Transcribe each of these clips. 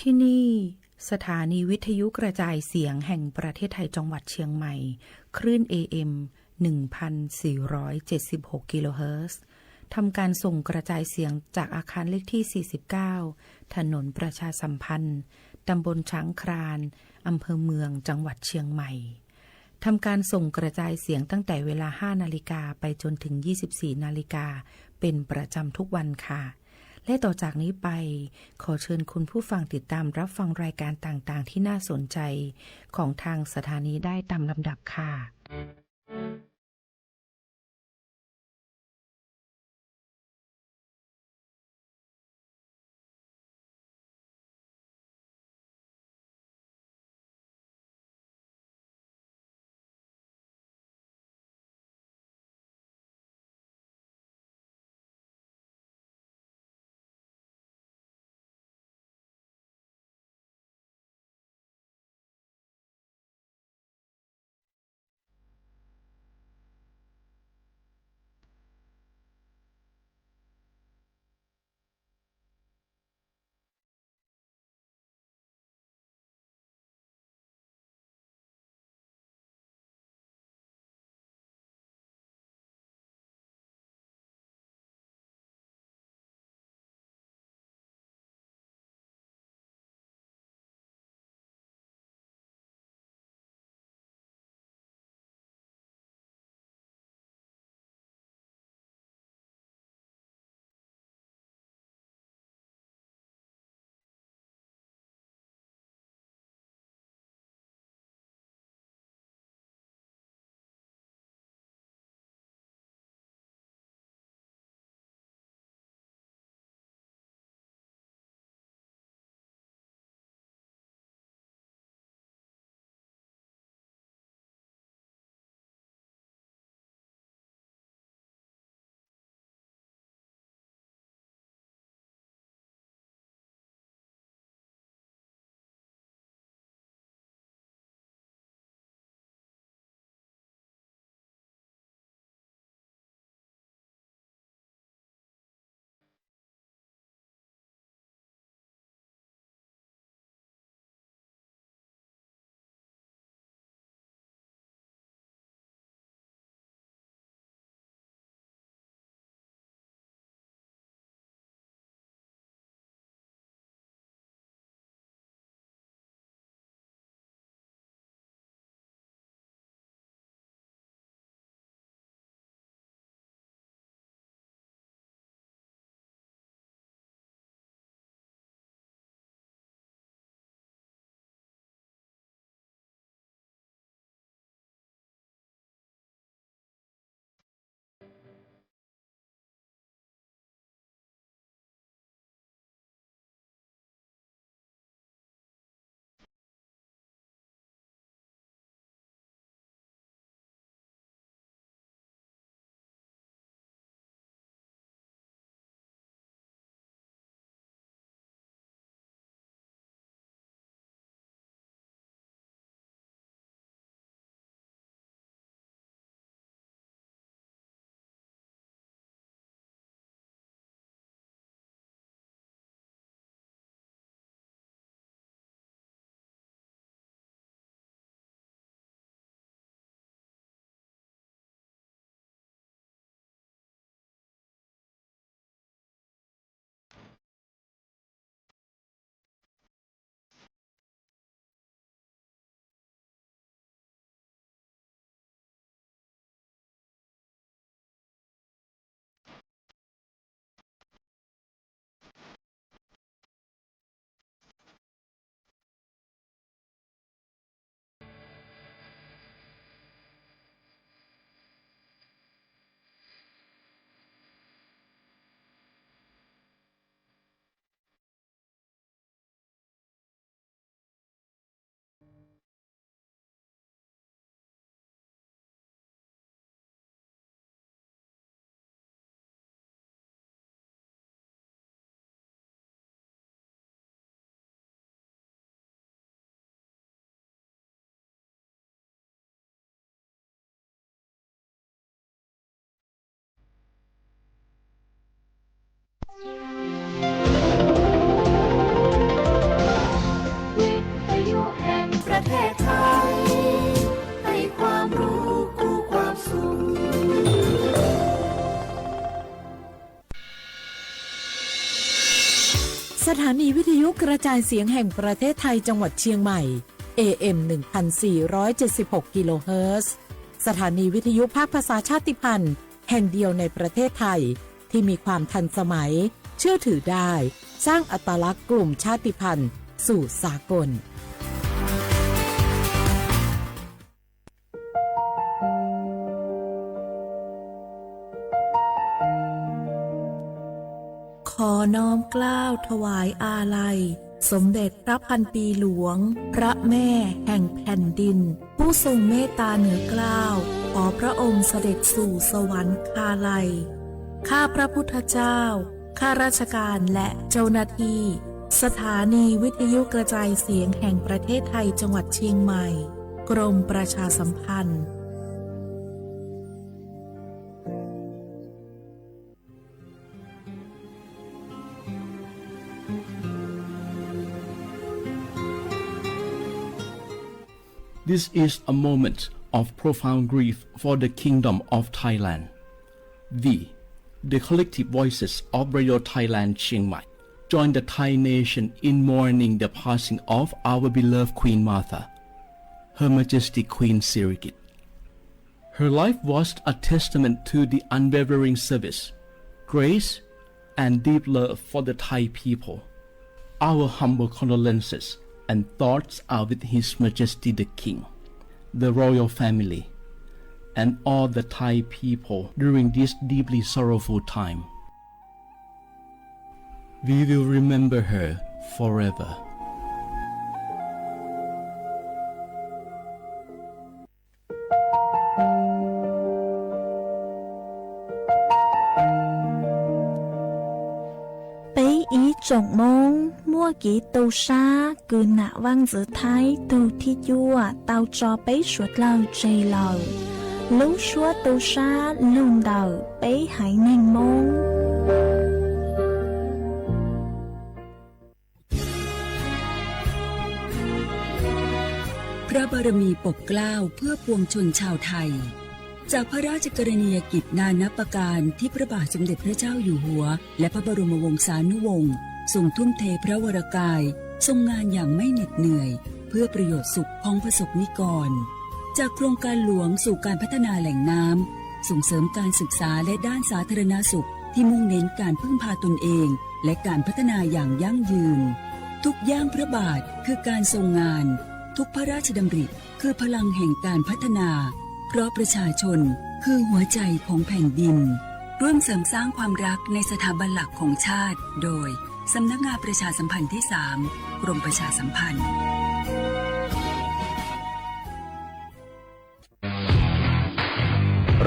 ที่นี่สถานีวิทยุกระจายเสียงแห่งประเทศไทยจังหวัดเชียงใหม่ คลื่น เอ เอ็ม หนึ่งพันสี่ร้อยเจ็ดสิบหก กิโลเฮิรตซ์ ทำการส่งกระจายเสียงจากอาคารเลขที่ สี่สิบเก้า ถนนประชาสัมพันธ์ ตำบลช้างคลาน อำเภอเมือง จังหวัดเชียงใหม่ ทำการส่งกระจายเสียงตั้งแต่เวลา ห้า นาฬิกาไปจนถึง ยี่สิบสี่ นาฬิกา เป็นประจำทุกวันค่ะ และต่อจากนี้ไป ขอเชิญคุณผู้ฟังติดตามรับฟังรายการต่างๆ ที่น่าสนใจของทางสถานีได้ตามลำดับค่ะ สถานีวิทยุกระจายเสียงแห่งประเทศไทยจังหวัดเชียงใหม่ เอ เอ็ม หนึ่งพันสี่ร้อยเจ็ดสิบหก กิโลเฮิรตซ์ สถานีวิทยุภาคภาษาชาติพันธุ์แห่งเดียวในประเทศไทย ที่มีความทันสมัย เชื่อถือได้ สร้างอัตลักษณ์กลุ่มชาติพันธุ์สู่สากล ขอน้อมเกล้าถวายอาลัย สมเด็จพระพันปีหลวง พระแม่แห่งแผ่นดิน ผู้ทรงเมตตาเหนือเกล้า ขอพระองค์เสด็จสู่สวรรคาลัย ข้าพระพุทธเจ้า ข้าราชการและเจ้าหน้าที่ สถานีวิทยุกระจายเสียงแห่งประเทศไทยจังหวัดเชียงใหม่ กรมประชาสัมพันธ์ This is a moment of profound grief for the Kingdom of Thailand. We, the collective voices of Radio Thailand Chiang Mai, join the Thai nation in mourning the passing of our beloved Queen Mother, Her Majesty Queen Sirikit. Her life was a testament to the unwavering service, grace, and deep love for the Thai people. Our humble condolences and thoughts are with His Majesty the King, the royal family, and all the Thai people during this deeply sorrowful time. We will remember her forever. Peb ib tsoom Moob, muaj kev tu sab kws nam vaaj ntxwv Thaib tug thib cuaj tau tso peb suav dlawg tseg lawm. Lub suab tu sab lug ntawm peb haiv neeg Moob. พระบารมีปกเกล้าเพื่อปวงชนชาวไทย จากพระราชกรณียกิจนานับประการที่พระบาทสมเด็จพระเจ้าอยู่หัว และพระบรมวงศานุวงศ์ทรงทุ่มเทพระวรกาย ทรงงานอย่างไม่เหน็ดเหนื่อย เพื่อประโยชน์สุขของประสบนิกร จากโครงการหลวงสู่การพัฒนาแหล่งน้ำ ส่งเสริมการศึกษาและด้านสาธารณสุขที่มุ่งเน้นการพึ่งพาตนเอง และการพัฒนาอย่างยั่งยืน ทุกย่างพระบาทคือการทรงงาน ทุกพระราชดำริคือพลังแห่งการพัฒนา เพราะประชาชนคือหัวใจของแผ่นดิน ร่วมเสริมสร้างความรักในสถาบันหลักของชาติ โดย สำนักงานประชาสัมพันธ์ที่สาม กรมประชาสัมพันธ์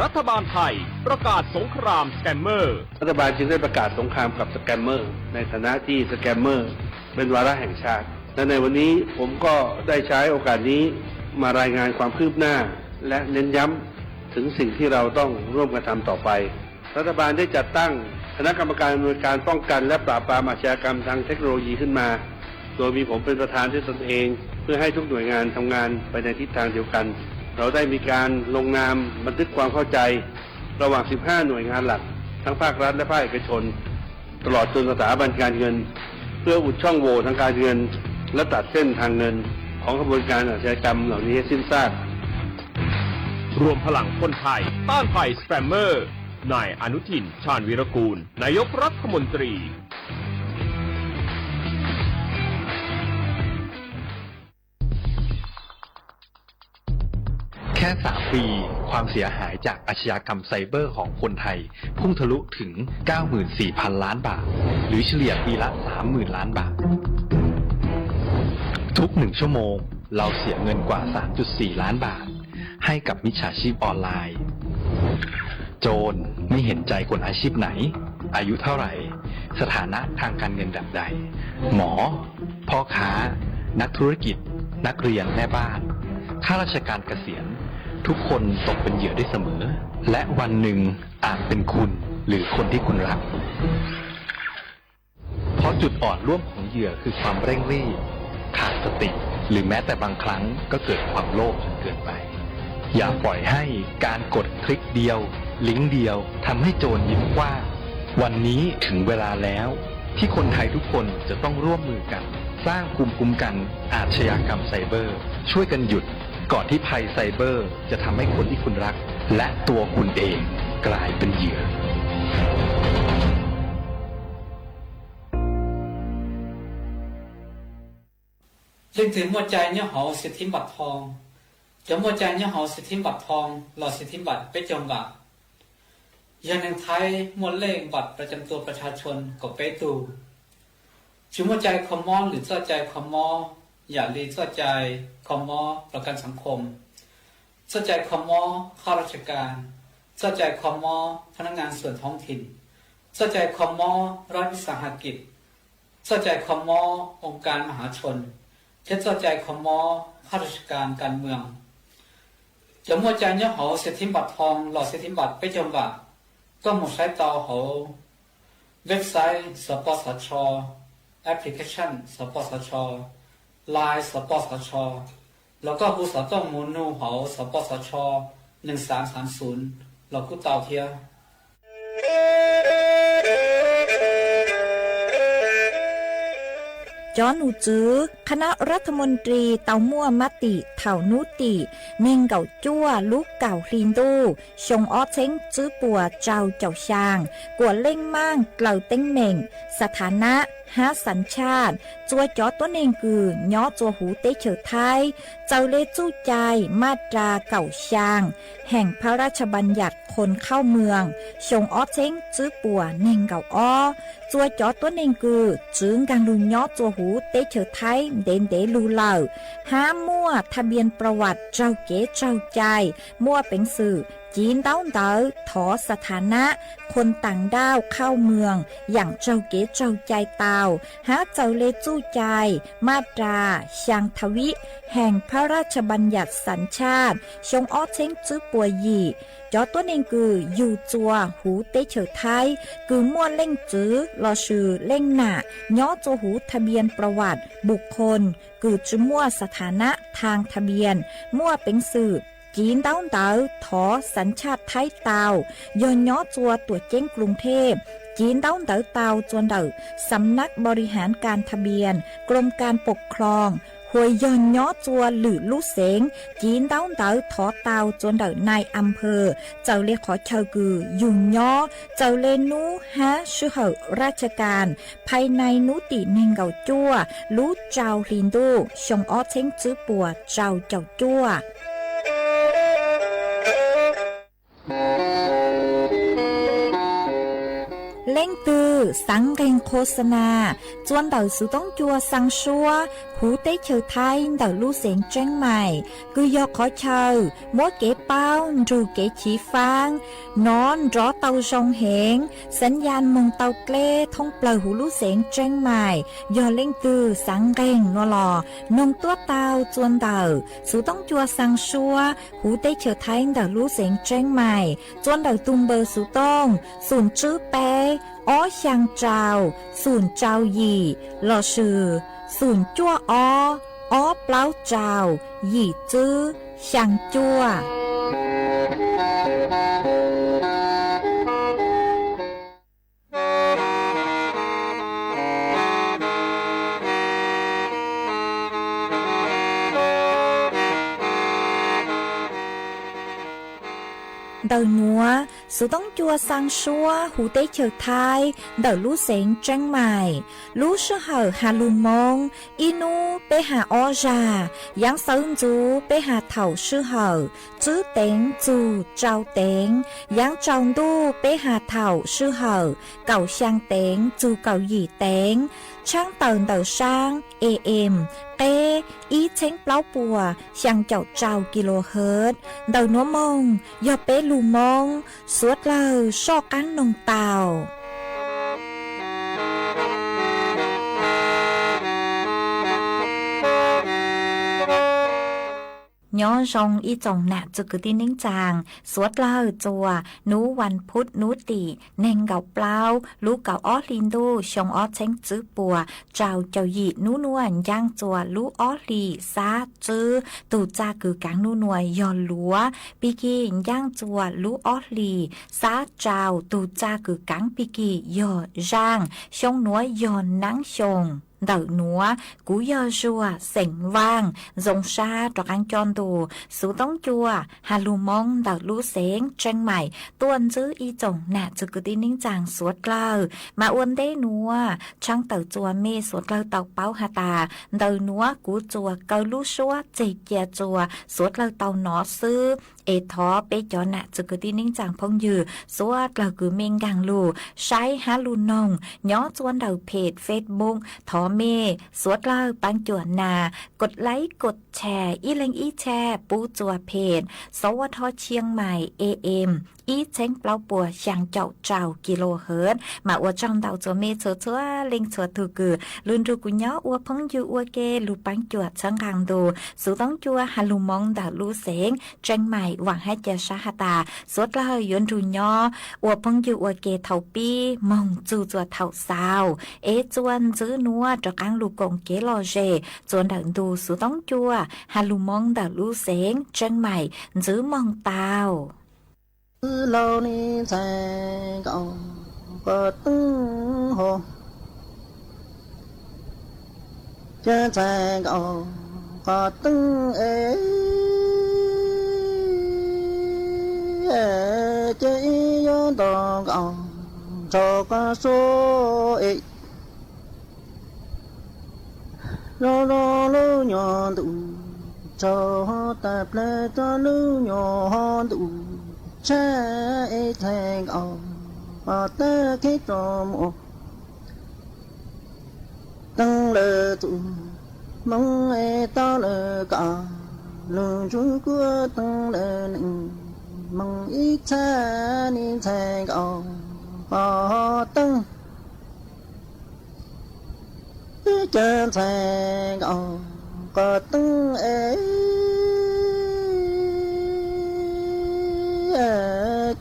รัฐบาลไทยประกาศสงครามสแกมเมอร์ รัฐบาลจึงได้ประกาศสงครามกับสแกมเมอร์ ในฐานะที่สแกมเมอร์เป็นวาระแห่งชาติ และในวันนี้ผมก็ได้ใช้โอกาสนี้มารายงานความคืบหน้า และเน้นย้ำถึงสิ่งที่เราต้องร่วมกันทำต่อไป รัฐบาลได้จัดตั้งคณะกรรมการอำนวยการป้องกันและปราบปรามอาชญากรรมทางเทคโนโลยีขึ้นมา โดยมีผมเป็นประธานด้วยตนเอง เพื่อให้ทุกหน่วยงานทำงานไปในทิศทางเดียวกัน เราได้มีการลงนามบันทึกความเข้าใจ ระหว่าง สิบห้า หน่วยงานหลัก ทั้งภาครัฐและภาคเอกชน ตลอดจนสถาบันการเงิน เพื่ออุดช่องโหว่ทางการเงิน และตัดเส้นทางเงินของขบวนการอาชญากรรมเหล่านี้ให้สิ้นซาก รวมพลังคนไทยต้านภัยสแกมเมอร์ นายอนุทิน ชาญวีรกูล นายกรัฐมนตรี แค่ สาม ปี ความเสียหายจากอาชญากรรมไซเบอร์ของคนไทย พุ่งทะลุถึง เก้าหมื่นสี่พัน ล้านบาท หรือเฉลี่ยปีละ สามหมื่น ล้านบาท ทุกหนึ่งชั่วโมง เราเสียเงินกว่า สามจุดสี่ ล้านบาท ให้กับมิจฉาชีพออนไลน์ โจรไม่เห็นใจคนอาชีพไหน อายุเท่าไหร่ สถานะทางการเงินแบบใด หมอ พ่อค้า นักธุรกิจ นักเรียน แม่บ้าน ข้าราชการเกษียณ ทุกคนตกเป็นเหยื่อได้เสมอ และวันหนึ่งอาจเป็นคุณหรือคนที่คุณรัก เพราะจุดอ่อนร่วมของเหยื่อคือความเร่งรีบ ขาดสติ หรือแม้แต่บางครั้งก็เกิดความโลภจนเกินไป อย่าปล่อยให้การกดคลิกเดียว ลิงก์เดียวทำให้โจรยิ้มกว้าง วันนี้ถึงเวลาแล้ว ที่คนไทยทุกคนจะต้องร่วมมือกันสร้างภูมิคุ้มกันอาชญากรรมไซเบอร์ ช่วยกันหยุดก่อนที่ภัยไซเบอร์จะทำให้คนที่คุณรักและตัวคุณเองกลายเป็นเหยื่อ Leej twg muaj cai nyob hauv xia thib npam thoo, cov muaj cai nyob hauv xia thib npam thoo los xia thib npam peb caug npam, yog neeg Thaib muaj lej npam pra cam tua pras tsha tshua kaum peb tug. Tsis muaj cai kho mob lwm txoj cai kho mob, yam li txoj cai kho mob pras kam xav khom, txoj cai kho mob khab raj tsha kas, txoj cai kho mob pha nab ngas xuam thoob thim, txoj cai kho mob rab ib xas ha kim, txoj cai kho mob oo kas ma hav tshua, thiab txoj cai kho mob khab raj tsha kas kas mws. Cov muaj cai nyob hauv xia thib npam thoo los xia thib npam peb caug npam, koj mus saib tau hauv website xov pos xov tsho, application xov pos xov tsho, line xov pos xov tsho, los koj hu xov tooj mus nug hauv xov pos xov tsho nees xav xav xun los kuj tau thiab. Cov nom tswv คณะรัฐมนตรี tau muaj mab tim thaum nub tim neeg nkaum cuaj lub kaum hli ntuj xyoo ob txheeb tswb puas rau caum xyaa, kuam leej maaj dlaws teeb meem สถานะ hab สัญชาติ txua cov tuab neeg kws nyob txua huv teb chaws Thaib, txawm le txuj cai maj ras kaum xyaa แห่งพระราชบัญญัติคนเข้าเมือง xyoo ob txheeb tswb puas neeg nkaum ob. Txua cov tuab neeg kws tsi nkaag lug nyob txua huv teb chaws Thaib ntev ntev lug lawm, hab muaj ทะเบียนประวัติ raug kev raug cai, muaj peev xwm civ ntaub ntawv thov สถานะ คนต่างด้าวเข้าเมือง yaam raug kev raug cai tau, hab txawm le txuj cai maj ras xyaa tha vib แห่งพระราชบัญญัติสัญชาติ xyoo ob txheeb tswb puas yim. Cov tuab neeg kws yug txua huv teb chaws Thaib kws muaj leej txwv lossis leej nam nyob txua huv ทะเบียนประวัติบุคคล kws tsi muaj สถานะทางทะเบียน muaj peev xwm civ ntaub ntawv thov สัญชาติ Thaib tau, yog nyob txua tuam ceeb กรุงเทพ civ ntaub ntawv tau txua ntawm สำนักบริหารการทะเบียน กรมการปกครอง hos yog nyob txua lwm lub xeev civ ntaub ntawv thov tau txua ntawm นายอำเภอ txawm le qhov chaw kws yug nyob, txawm le nub hab sij hawm ราชการ ภายใน nub tim neeg nkaum cuaj lub rau hli ntuj xyoo ob txheeb tswb puas rau caum cuaj. Leej twg xaav nqeeg โฆษณา txua ntawm xuv toob cua xaa suab huv teb chaws Thaib ntawm lub xeev Tseeb Mais, kws yog qhov chaw muab kev paub nrug kev chiv faab, nov nrov tau zoo heev, xaav yaj moog tau dleb thoob plawg huv lub xeev Tseeb Mais. Yog leej twg xaav nqeeg nuav los noog tuab tau txua ntawm xuv toob cua xaa suab huv teb chaws Thaib ntawm lub xeev Tseeb Mais, txua ntawm tug npawb xuv tooj xoom tswb peb ob xyaa rau xoom rau yim lossis xoom cuaj ob ob plaub rau yim tswb xyaa cuaj. Ntawm nuav, xuv toob cua xaa suab huv teb chaws Thaib ntawm lub xeev Tseeb Mais. Lub sij hawm has lug Moob, ib nub peb has ob zag, yaav xawv ntxuv peb has thaum sij hawm tswb teev txug rau teev, yaav tsaus ntuj peb has thaum sij hawm kaum xyaa teev txug kaum yim teev, tshaab tawm ntawm saab A M qeb ib txheeb plaub puas xyaa caum rau kilohertz. Ntawm nuav moog yog peb lug Moob, suav dlawg soj qaab noog tau. Nyob zoo ib tsoom nam txwv kwv tij neej tsaa, suav dlawg txuas nub vas phuv nub tim neeg nkaum plaub lub kaum ob hli ntuj xyoo ob txheeb tsib puas rau caum yim nub nuav ncaaj txuas lub ob hlis xab tswb tug txaj kws kaav nub nuav yog luav pig kig ncaaj txuas lub ob hlis xab rau tug txaj kws kaav pig kig yog zaaj, xyoo nuav yog naab xyoo ntawm nuav. Kuv yog Zuag xeem Vaaj, zoo sab rov qaab coj ntu xuv toob cua has lug Moob ntawm lub xeev Tseeb Maim tuaj ntsib ib tsoom nam txwv kwv tij neej tsaa suav dlawg. Mas ua ntej nuav tshaab tawm txuas mej suav dlawg tau paub has tas ntawm nuav kuv txuas kaw lub suab txeg cia txuas suav dlawg tau nov xwb. Es thov peb cov nam txwv kwv tij neej tsaa phooj ywg suav dlawg kws mej nkaag lug saib hab lug noog nyob txuas ntawm phem Facebook, thov mej suav dlawg paab cuam nas kod laib kod tshas ib leeg ib tshas pub txuas phem Xov Ua Dho Tshiab Mais A M ib txheeb plaub puas xyaa caum rau kilohertz. Mas ua tsaug ntau txuas mej txhua txhua leej txhua tug kws lug nrug kuv nyob ua phooj ywg ua ke lug paab cuam txhawb nqaa ntu xuv toob cua has lug Moob ntawm lub xeev Tseeb Maim. Vaam hab ca sab has tas suav dlawg yuav nrug nyob ua phooj ywg ua ke thaum pib moog txug txuas thaum xaus, es txuas ntxiv nuav rov qaab lug koom kev lom zem txuas ntawm ntu xuv toob cua has lug Moob ntawm lub xeev Tseeb Maim ntxiv moog tau. Txwj laug ni ntxhais nkaus qos teeb ho, ca ntxhais nkaus qos teeb es, ces ib yuav nto nkaus nrho qos suab es, zoo zoo lub nyuag ntuj tsaug tag plag rua lub nyuag ntuj tshab es ntxhais nkaus qos teeb khib rua muaj teeb lawm txuj moog es tau lawm kom lug ntsug kuab teeb lawm neej moog ib txhab ni ntxhais nkaus qos teeb, ca ntxhais nkaus qos teeb es,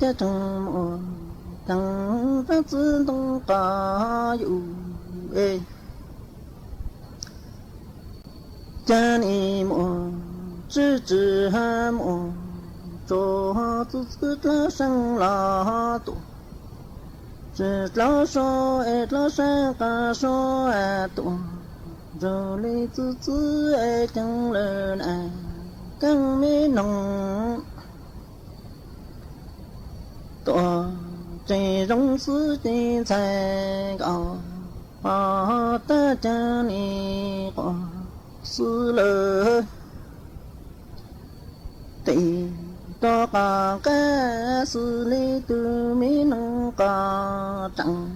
ca tseem muaj teeb rab txwv ntoo qos yus es, ca ni muaj tswj tswv hab muaj tso txwv txwv dlawb seej los tuaj, tswv dlawb so es dlawb seej qos so tuaj, nrug li txwv txwv es ceeb lawm na, keeb meb noog tuaj tseem zoo xwb ces ntxhais nkaus qos teeb ca ni quas xwb lawm. Tes rov qab qab xwb li tug meb noog qos tseeb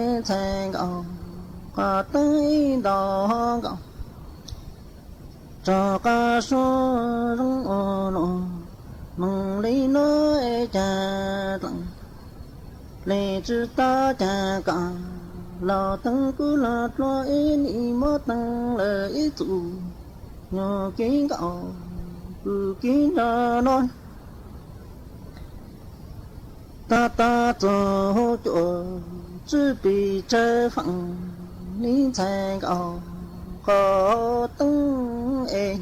es ntxhais nkaus qos teeb ib ntaus nkaus, rov qab suab zoo ua luaj moog li nuav es ca dleeg li tswv tau ca kom los teeb kub los dlua ib nim muab teeb lawm ib txuj nyuag kev nkaus kws kev nrog nuav. Tag tag txug huv cuam tswb plig tsawv feem li ntxhais nkaus qos teeb es,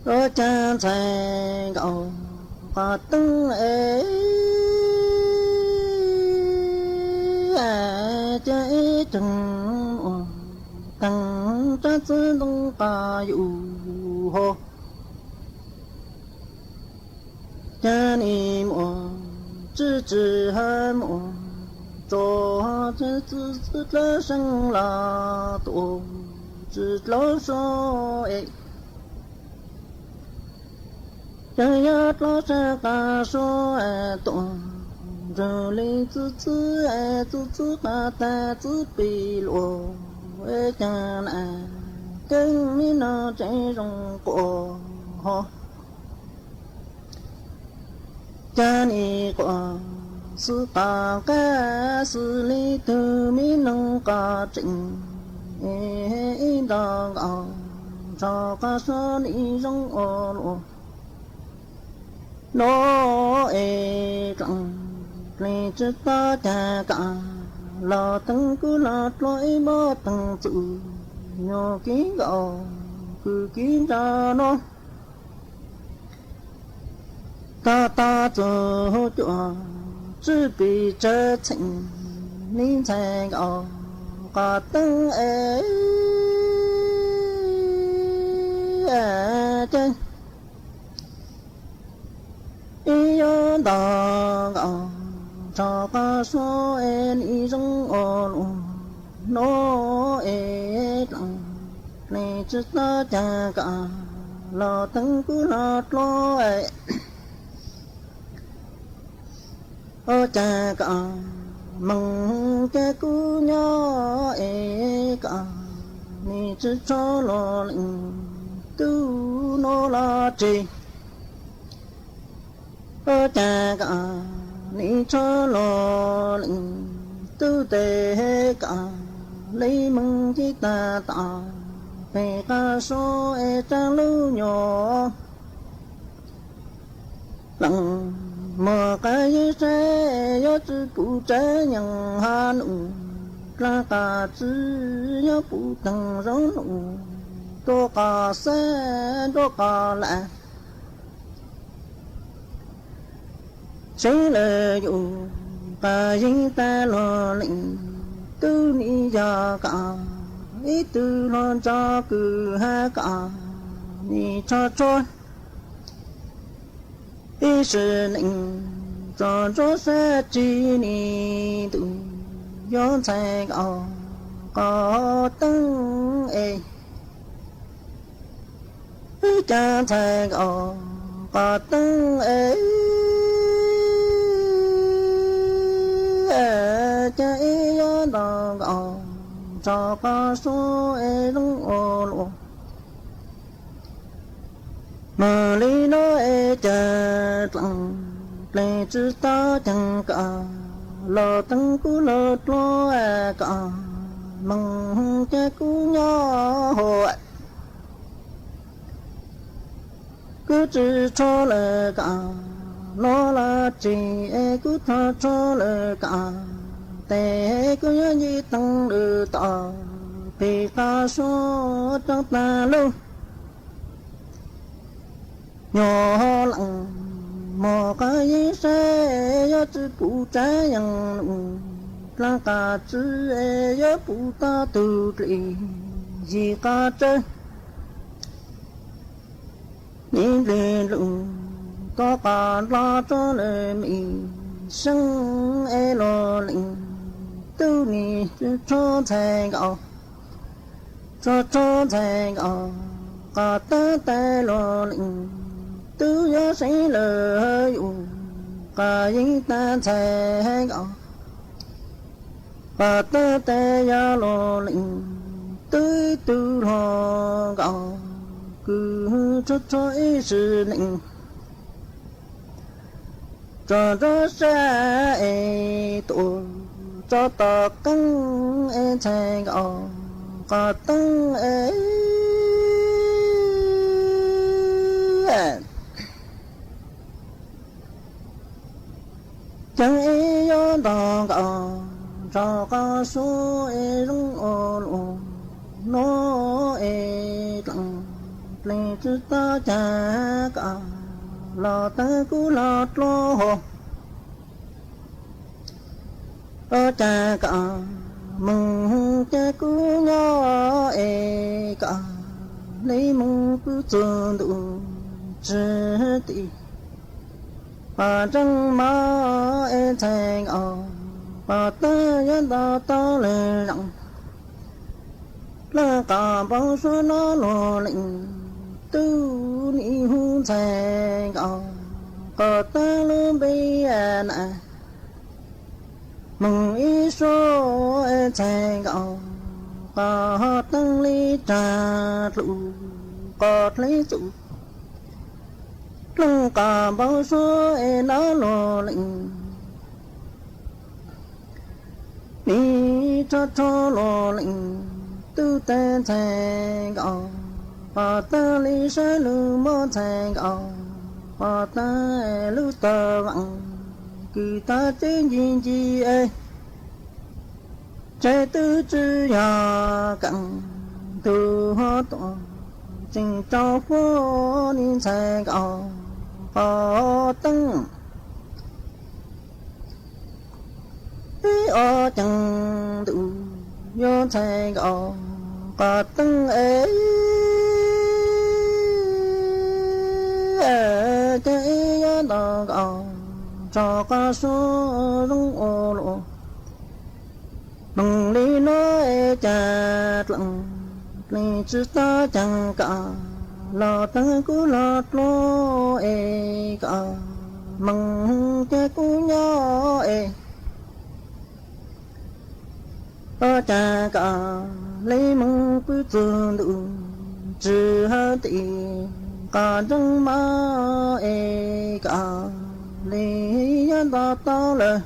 ua ca ntxhais nkaus qos teeb es, ca ib ceeg muaj teeb rab txwv ntoo qos yus ho, ca ni muaj tswj tswv hab muaj tso txwv txwv dlawb seej los tuaj, tswv dlawb so es, ca yog dlawb seej qos so tuaj, nrug li txwv txwv es txwv txwv qos tag txwv plig luaj es ca na, keeb meb noog tseem zoo quas ho, ca ni quas xwb qos qab xwb li tug meb noog qos tseeb ib ntaus nkaus rov qab suav nim zoo ua luaj. No es dlaab pleg tsi tab caag kaam los teeb kub los dlua ib npab teeg txum nyuas kib nkaus kws kib nrag no. Tag tag txug huv cuam tswb pim tsawv txheem, nim ntxhais nkaus qos teeb es ces ib yuav ntog nkaus rov qab suav es nim zoo ua luaj. No es dlaab pleg tsi tab caag kaam los teeb kub los dlua ua caag kaam moog ces kub nyob es kaam nim tsi tshua los leej tub no los tsis ua caag kaam nim tshua los leej tub tes kaam le moog ci tag tom peg qab suav es tsaab lub nyuas leej muag qab yeeb saib yuav tsi pum tsav yees hab num dlaab qab tsi yuav pum teeg zoo num tuab qos xab nruab qos lam. Seev lawm yus qas yeeb tag los leej tub nim yog kaam ib tug hluas nraug kws hab kaam nim tshua tshua ib sim neej tso ntsuab sab tsi nim ntuj yuav ntxhais nkaus qos teeb es ib caag ntxhais nkaus qos teeb es ces ib yuav ntog nkaus rov qab suav es zoo ua luaj. Mas li no es caag dlaab pleg tsi tab caag kaam los teeb kub los dlua kaam moog ces kub nyob huv kub tsi tshua lawm kaam no los tsis es kub txhob tshua lawm kaam tes kub yuav nce teeb lwm tom peg qab suav rov tag lub nyuas leej muag qab yeeb saib yuav tsi pum tsav yees num dlaab qab tsi es yuav pum tag tug dlim yim qab tsawb nim nplwg lug tuab qos nplo tso lawm mim seeb es los leej tub nim tshua ntxhais nkaus tso tso ntxhais nkaus qos teeb tes los leej tub yuav seev lawm yus qas yeeb tag ntxhais nkaus qos teeb tes yog los leej tub ib tug hluas nkaus kws tshua tshua ib sim neej tso ntsuab sab es tuam tso tom qeeb es ntxhais nkaus qos teeb es caag ib yuav ntog nkaus rov qab suav es zoo ua luaj. No es dlaab pleg tsi tab caag kaam los teeb kub los dlua huv ua caag kaam moog ces kub nyob es kaam le moog kub txug ntuj tsi tim qos tseeb mog es ntxhais nkaus qos teeb yuav nto tau lwm leej leej qos npau suav no los leej tub nim hu ntxhais nkaus qos teeb lub npe na moog ib suab es ntxhais nkaus qos teeb li tsaag dlua qos dleb txuj leej qos npau suav es no los leej nim tshua tshua los leej tub tes ntxhais nkaus Qhov tag li saib lug mob ntxhais nkauj, qhov tag lub tog vaam, kws tag tseeb nci nci es, tsheb twb tsi yog keem, tug huv tuam tseem rau fuab li ntxhais nkauj, qhov tag ib ob ceeg ntuj yuav ntxhais nkauj, qhov tag es ces ib yav ntaus nkauj, tso qab suab zoo ua luaj. Moog li no es cas dlees, dlees tsi tau caag, koj los taag kuv los dluab es koj moog ces kuv nyob es, ua cas koj le moog pw txug ntuj, tsi hab tim qhov ntseeg mas es koj le yuav nto tau lawm.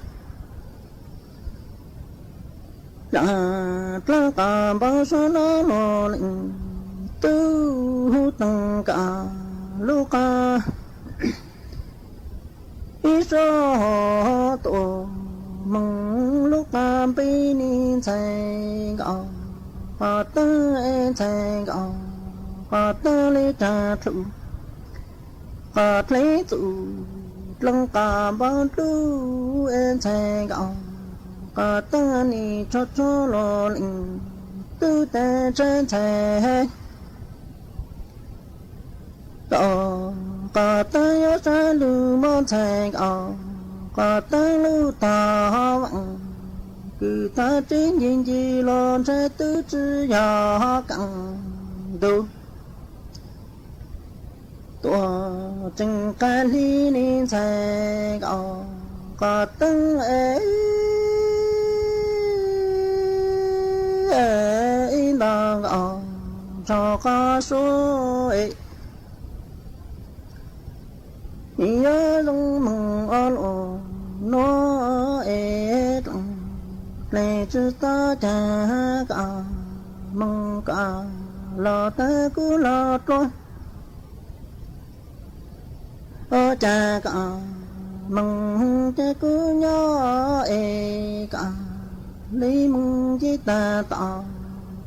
Dlaab dlaab qhov npau suav no los leej twg hu teeg koj lub qhov ib suab tuam moog lub qhov npe li ntxhais nkauj, qhov tag es ntxhais nkauj, qhov tag le raag dlub, qhov dleb txuj dloo qhov npau dlub es ntxhais nkauj, qhov tag nim tshuav tshuav los leej twg tag tshab ntxhais nkauj, qhov tag yuav saib lug mob ntxhais nkauj, qhov tag lub tog vaam, kws tag tseeb nci nci los ntshai twb tsi yog keem, tug tuam tseem qab hli li ntxhais nkauj, qhov tag es ib ntaus nkauj, tso qab suab es, nws yuav zoo moog ua luaj nuav es dlees, dlees tsi tau caag, koj moog koj los taag kuv los dluab, ua cas koj moog ces kuv nyob es koj le moog nce tag tom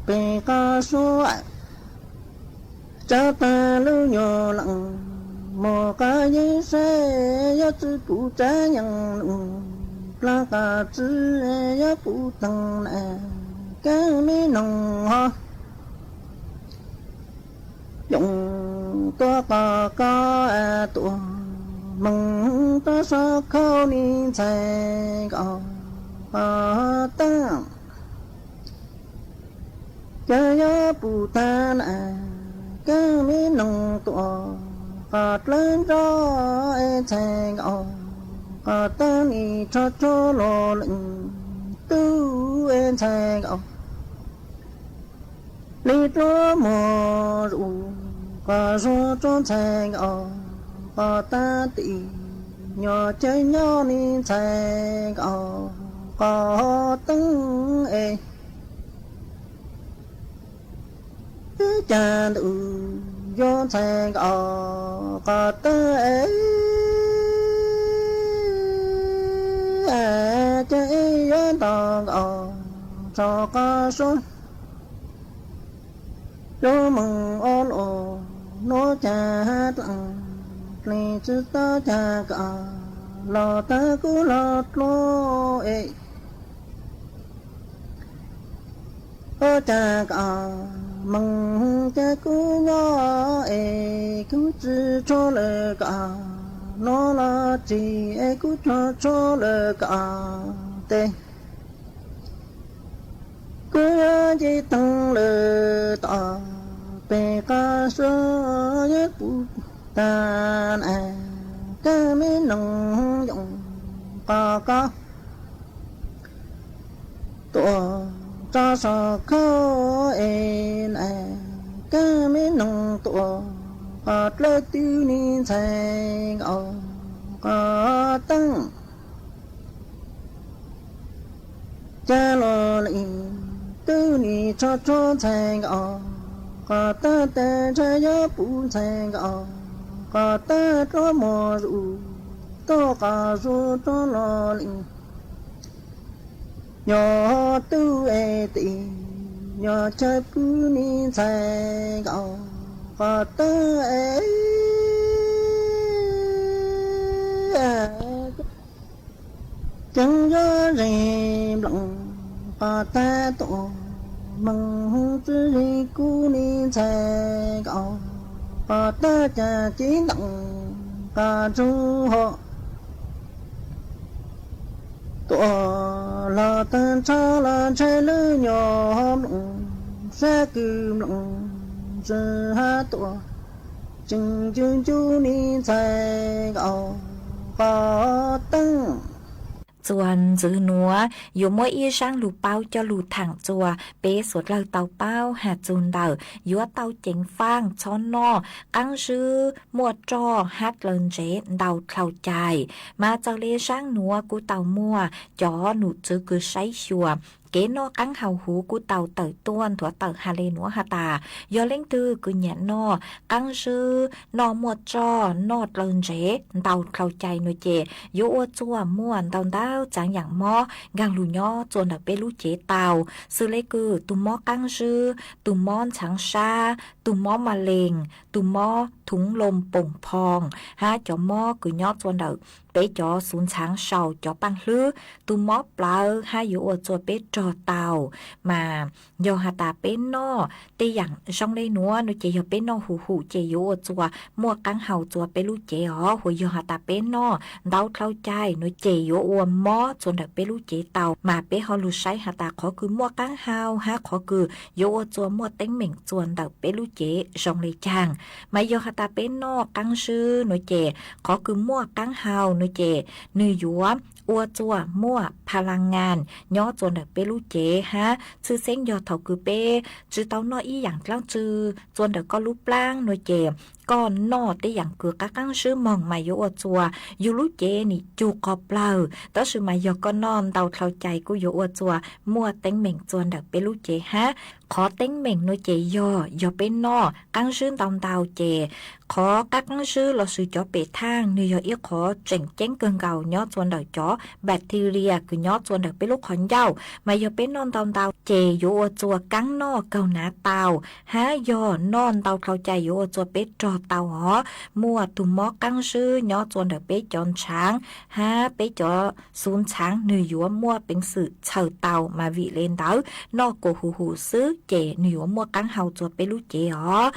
peg qab suab, tsav taag lub nyuas leej, moog qab yeeb saib yuav tsi pum tsav yeeb num, dlaab qhov tsi yuav pum teeg na, kab me noog ho yoov tuab qhov ko tuam moog rua sau khauj li ntxhais nkauj, qhov tag cas yuav pum tag na, kab me noog tuam qhov dlawb nrov es ntxhais nkauj, qhov tag nim tshuav tshuav los leej twg es ntxhais nkauj, le dluab muag zuj, qhov zuag tsua ntxhais nkauj, qhov tag tim nyuas caij nyob li ntxhais nkauj, qhov tag es ib caag ntuj yuav ntxhais nkauj, qhov tag es ces ib yav ntaus nkauj, tso qab suab yuav moog ua luaj nuav, cas dlees, dlees tsi tau caag, koj los taag kuv los dluab es, ua cas koj moog ces kuv nyob es kuv tsi tshua lawm, koj nuav los tsi es kuv tshua tshua lawm, koj tes kuv yuav nce taag lawm tom peg qab suab yuav pum tag na, kab me noog yoov qhov ko tuam rua sau khauj es na, kab me noog tuam qhov dlawb twg li ntxhais nkauj, qhov tag cas los leej twg nim tshuav tshuav ntxhais nkauj, Qos tawb tes ntshav yuav puv ntxhais nkaus, qos tawb rov muag zus, tuaj qos zus rov los lees. Nyob tub es tim, nyob chaw pub niag ntxhais nkaus, qos tawb es ceeb yuav zeeg nploos, qos tawb tuaj moog txwv zeeg kuv niag ntxhais nkaus, qos tawb cas cev ntoos qos ntsug hos tuaj los tag nrho los ntshai lub nyuag nploos, sab kws nploos tsi hab tuaj tseem ncu ncu niag ntxhais nkaus, qos tawb. Txuas ntxiv nuav yuav muab ib zaab lug paub coj lug thaam txuas peb suav dlawg tau paub has txug ntawm yuav tau ceev faaj txhob noj qaab zwb muaj roj hab dlaw ntsev ntau dlhau cai. Mas txawm le zaab nuav kuj tau muaj cov num tswv kws saib xyuas kev noj qaab hau huv kuj tau tawm tuaj nthuav tawm has le nuav has tas, yog leej twg kws nyam noj qaab zwb, noj muaj roj, noj dlaw ntsev ntau dlhau cai nuav ces yuav ua txuaj muaj ntau ntau txaav yaam mob nkaag lug nyob txuas ntawm peb lub cev tau, xws le kws tug mob qaab zwb, tug mob ntxhaav sab, tug mob ma lees, tug mob thoob loo poom phoo, hab cov mob kws nyob txuas ntawm peb cov xuv ntxhaav sau cov paaj hlwb, tug mob plawv hab yuav ua txuaj peb rog tau. Mas yog has tas peb noj tej yaam zoo le nuav nuav ces yog peb noj huv huv ces yuav ua txuaj muaj qaab hau txuas peb lub cev os. Hos yog has tas peb noj ntau dlhau cai nuav ces yuav ua mob txuas ntawm peb lub cev tau. Mas peb ho lug saib has tas qhov kws muaj qaab hau hab qhov kws yuav ua txuaj muaj teeb meem txuas ntawm peb lub cev zoo le caag. Mas yog has tas peb noj qaab zwb nuav ces qhov kws muaj qaab hau nuav ces nwg yuav ua txuaj muaj pha la ngas nyob txuas ntawm peb lub cev hab tshwj xeeb yog thaus kws peb tsi tau noj ib yaam dlaab tsi txuas ntawm koj lub plaab nuav ces koj noj tej yaam kws qaab qaab zwb moog mas yuav ua txuaj yug lub cev nim cug qog plawg. Tab sis mas yog koj noj ntau dlhau cai kuj yuav ua txuaj muaj teeb meem txuas ntawm peb lub cev hab. Qhov teeb meem nuav ces yog, yog peb noj qaab zwb ntau ntau ces qhov qaab qaab zwb lossis cov pem thaaj nwg yog ib qhov tseem ceeb kawg nkaus nyob txuas ntawm cov bacteria kws nyob txuas ntawm peb lub qhov ncauj. Mas yog peb noj ntau ntau ces yuav ua txuaj kaab noj kaug nav tau, hab yog noj ntau dlhau cai yuav ua txuaj peb rog tau os. Muaj tug mob qaab zwb nyob txuas ntawm peb cov ntshaav hab peb cov xuv ntxhaav nwg yuav muaj peev xwm txhaws tau. Mas vim le ntawd noj kuas huv huv xwb ces nwg yuav muaj qaab hau txuas peb lub cev os.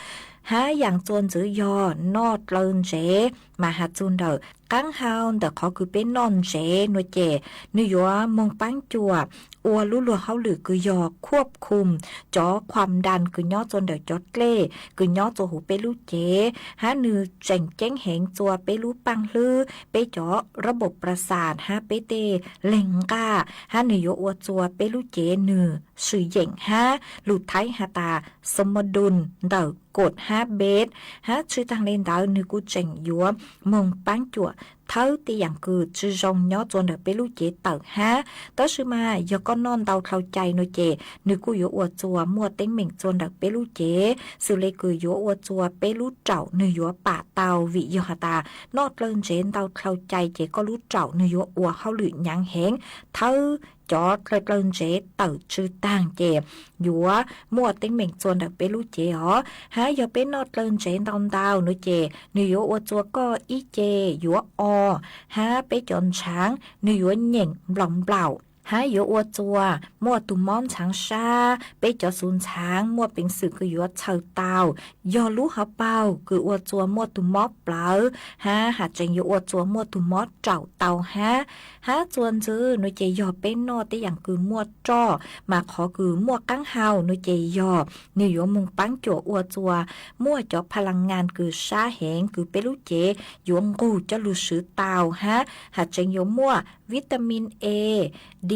Hab yaam txuas ntxiv yog noj dlaw ntsev. Mas has txug ntawm qaab hau ntawm qhov kws peb noj ntsev nuav ces nwg yuav moog paab cuam ua lub luag hauj lwm kws yog khuaj khum cov khuam ntas kws nyob txuas ntawm cov dlej kws nyob txuas huv peb lub cev, hab nwg tseem ceeb heev txuas peb lub paaj hlwb, peb cov rab npaum pra xas hab peb tej leeg nqaj, hab nwg yuav ua txuas peb lub cev nwg swm yeem hab lug Thaib has tas soo ma dun ntawm kod hab npeb, hab tshwj taag le ntawd nwg kuj tseem yuav moog paab cuam thawb tej yaam kws tsi zoo nyob txuas ntawm peb lub cev tawm hab. Tab sis mas yog koj noj ntau dlhau cai nuav ces nwg kuj yuav ua txuas muaj teeb meem txuas ntawm peb lub cev, xws le kws yuav ua txuas peb lub raum nwg yuav pam tau, vim yog has tas noj dlaw ntsev ntau dlhau cai ces koj lub raum nwg yuav ua hauj lwm nyaav heev, thawb cov dlaw dlaw ntsev tawm tsw taag ces yuav muaj teeb meem txuas ntawm peb lub cev os. Hab yog peb noj dlaw ntsev ntau ntau nuav ces nwg yuav ua txuas koj ib ce yuav o, hab peb cov ntshaav nwg yuav nyeem nplaum nplaum, hab yuav ua txuas muaj tug mob ntxhaav sab, peb cov xuv ntxhaav muaj peev xwm kws yuav txhaws tau. Yog lub hauv paug kws ua txuas muaj tug mob plawv, hab has tsees yuav ua txuas muaj tug mob raum tau hab. Hab txuas ntxiv nuav ces yog peb noj tej yaam kws muaj roj, mas qhov kws muaj qaab hau nuav ces yog nwg yuav moog paab cuam ua txuas muaj cov pha la ngas kws sab heev kws peb lub cev yuav nqug coj lug swv tau hab has tsees yuav muaj vitamin A, D,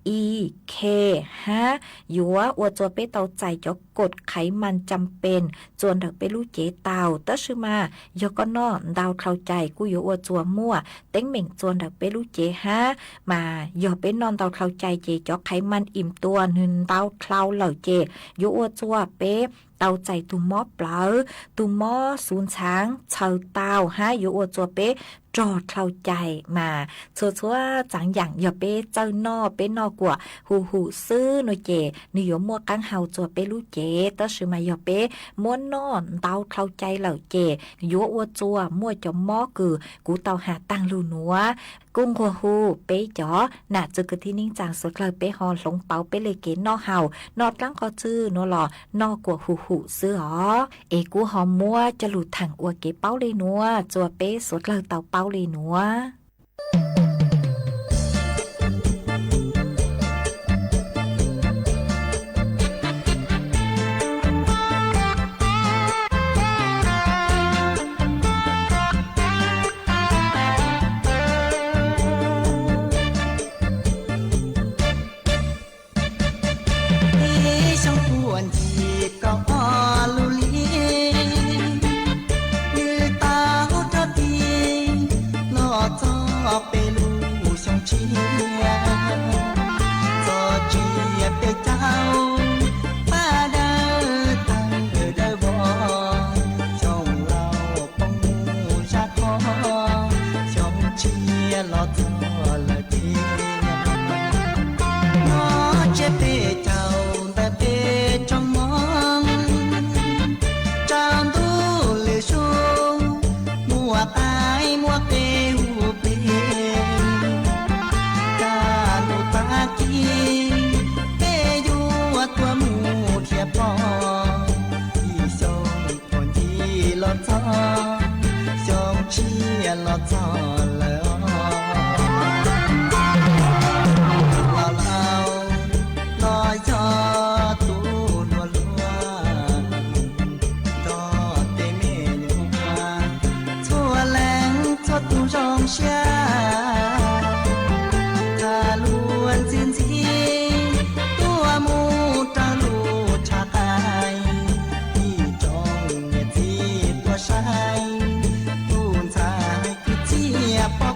E, K, hab yuav ua txuas peb tau txais cov kod qhaiv mas cam pees txuas ntawm peb lub cev tau. Tab sis mas yog koj noj ntau dlhau cai kuj yuav ua txuas muaj teeb meem txuas ntawm peb lub cev hab. Mas yog peb noj ntau dlhau cai ces cov qhaiv mas im tua nwg ntau dlhau lawm ces yuav ua txuas peb tau txais tus mob plawv, tus mob xuv ntxhaav txhaws tau hab yuav ua txug peb rog dlhau cai mas txhua txhua txaav yaam yog peb txawj noj, peb noj kuam hum hum xwb no ces nwg yuav muaj qaab hau txug peb lub cev, tab sis mas yog peb muab noj ntau dlhau cai lawm ces yuav ua txug muaj cov mob kws kuv tau has taag lug nuav. Kuj nquag hu peb cov nam txwv kwv tij neej tsaa suav dlawg peb ho hloov pauv peb le kev noj haus, noj dlaab qhov twg nuav los noj kuam hum hum xwb os. Es kuv ho muab coj lug thaam ua kev paub le nuav txug peb suav dlawg tau paub le nuav. Ib xyoo puag ncig kaum ob lub hli, nwg tau rov tig los txog peb lub xyoo tshiab. Txog tsiab peb caug, pab dawb tawg dawb vog, xyoo laus poob mus zaj qhov, xyoo tshiab los txog lawm tiag. Nov tsiab peb caug ntawm peb rooj moob, rau ntuj lwm sub muaj qaib muaj qe hu plig. Kaj ntug tag kis peb yuav tuaj mus dhia pog, ib xyoo puag ncig los txog, xyoo tshiab los txog lawm os. Tus laus laus los yog tus hluas hluas, nrog tej me nyuam txhua leej txhua tus zoo siab, tham luag ntxhi ntxhi tuaj mus rau lub tshav qaib, ib tsoom niam txiv tuaj saib, tus ntxhais kwv txhiaj pog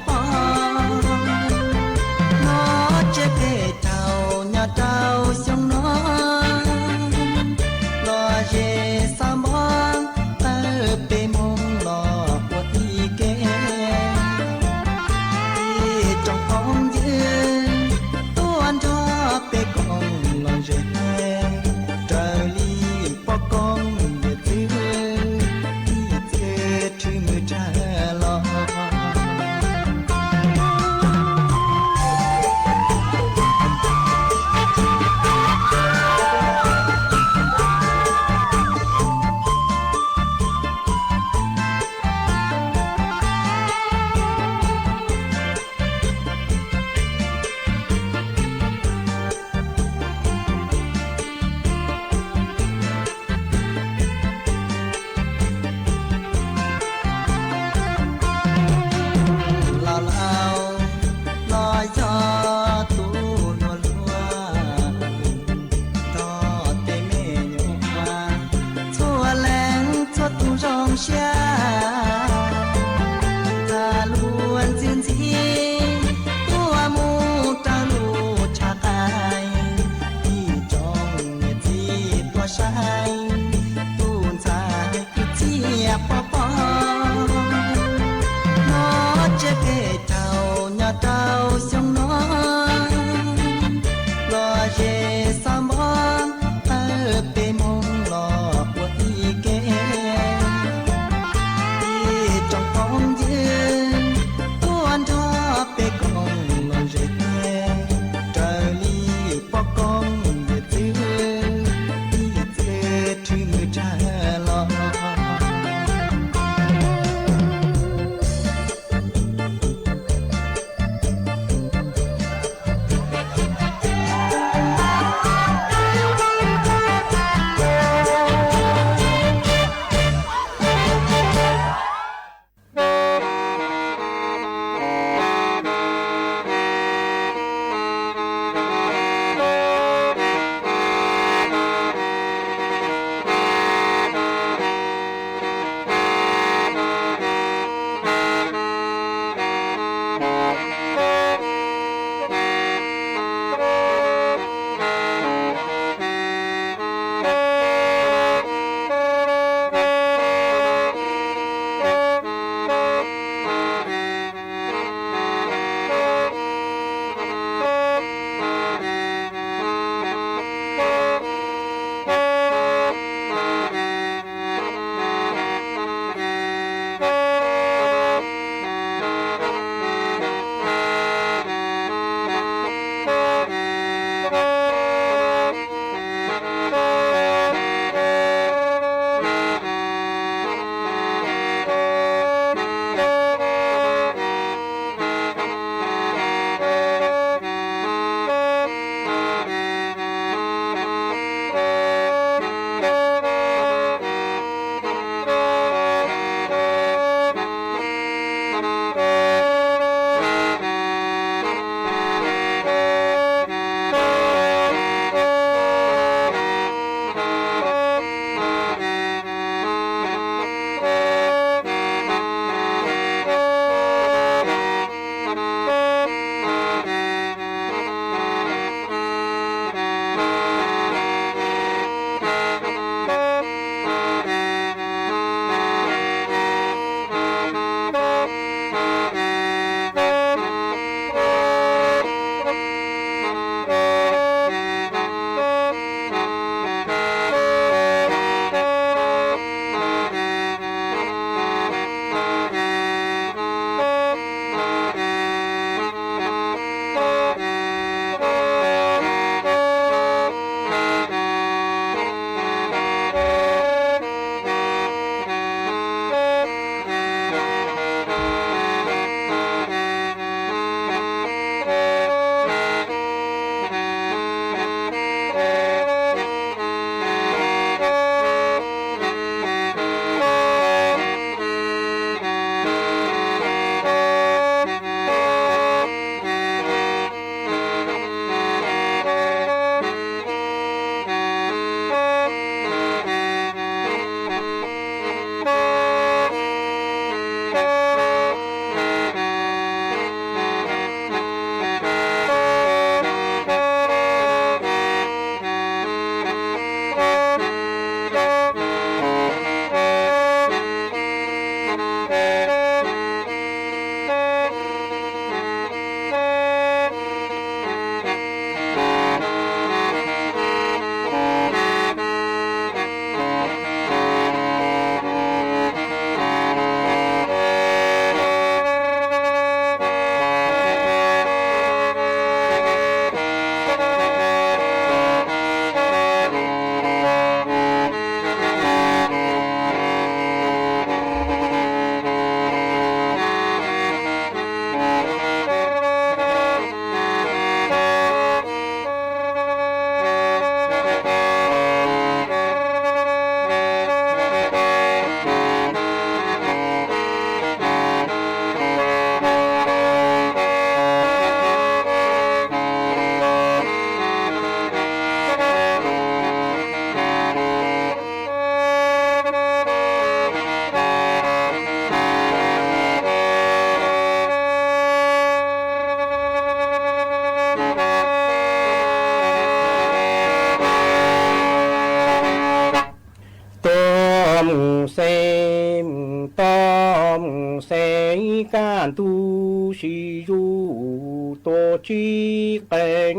ntuj sis zuj tus tsib qees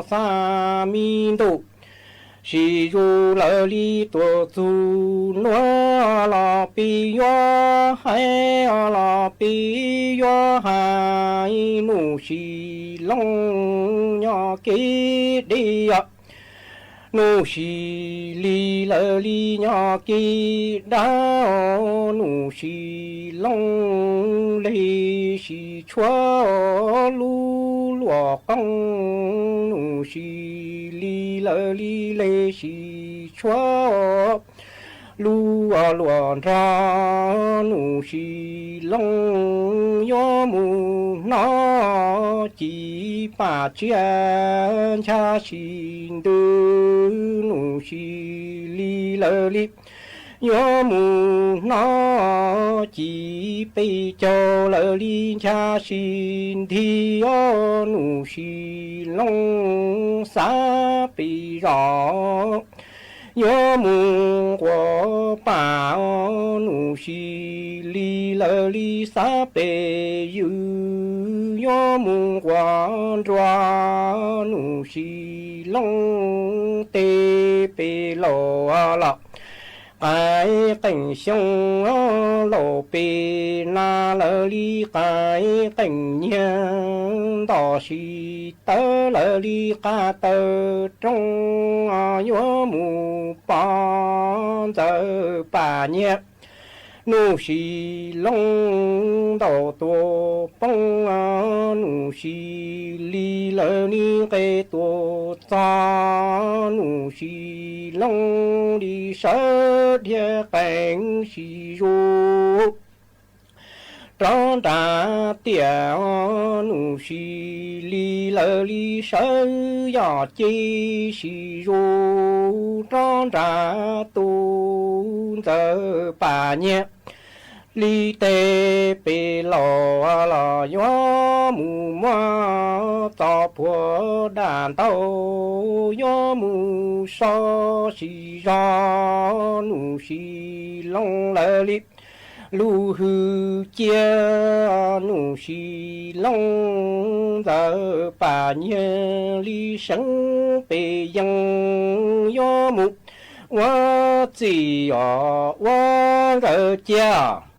xav me ntuj, sis zuj lawv li tuaj txug nuav los peb yuav hais, los peb yuav hais, Nuj Sis Looj nyob kev deb, Nuj Sis Lis lawv li nyob kev dab, Nuj Sis Looj le sis tshuav lub luam qoob, Nuj Sis Lis lawv li le sis tshuav lub luam nrog, Nuj Sis Looj yuav mus hnov ci pam tsiaj ncha si ntws, Nuj Sis Lis lawv li yuav mus hnov ci peb caug lawv li ncha si nthi, Nuj Sis Looj xav peb zos yuav mus quas pam, Nuj Sis Lis lawv li xav peb ywg yuav mus quas nruas, Nuj Sis Looj teb peb laus los qaib qeej xyoo, laus peb nag lawv li qaib qeej nyiag, nto si tawv lawv li qab taw roob, yuav mus pov ntxawm pam nyiag, Nuj Sis Looj ntaus tuaj poob, Nuj Sis Lis lawv li nqes tuaj txog, Nuj Sis Looj li sawv dhia qeej sis zuj rov nram tiaj, Nuj Sis Lis lawv li sawv yog ceg sis zuj rov nram tus ntxawm pam nyiag li teb peb laus los yuav mus muab txoj phuam daj ntau, yuav mus so sis zog, Nuj Sis Looj lawv li lub hwj ciaj, Nuj Sis Looj ntxawm pam nyiag li seev peb yeej yuav mus ua txij os ua nkawd ciaj.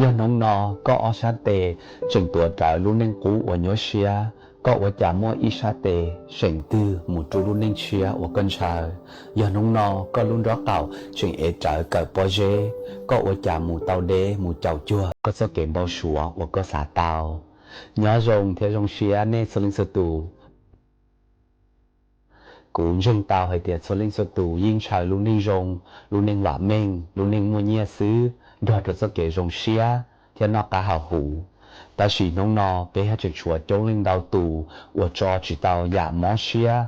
Yog hnub no koj ob sab tes tseem tuav rawv lub neej qub uas nyuaj siab, koj ua cas muaj ib sab tes seem twg mus rub lub neej tshiab uas koj ntshaw? Yog hnub no koj lub nrob qaum tseem ev rawv kawm pob zeb, koj ua cas mus tau deb mus caum cuag koj txoj kev npau suav uas koj xav tau? Nyob zoo thiab zoo siab nej txhua leej txhua tus. Kuv ntseeg tau hais tias txhua leej txhua tus yeej ntshaw lub neej zoo, lub neej vam meej, lub neej muaj nyiaj xwb nrog rau txoj kev zoo siab thiab noj qab haus huv. Tab sis hnub no peb haj tseem tshuav coob leej ntau tus uas tso tsis tau yam mob siab,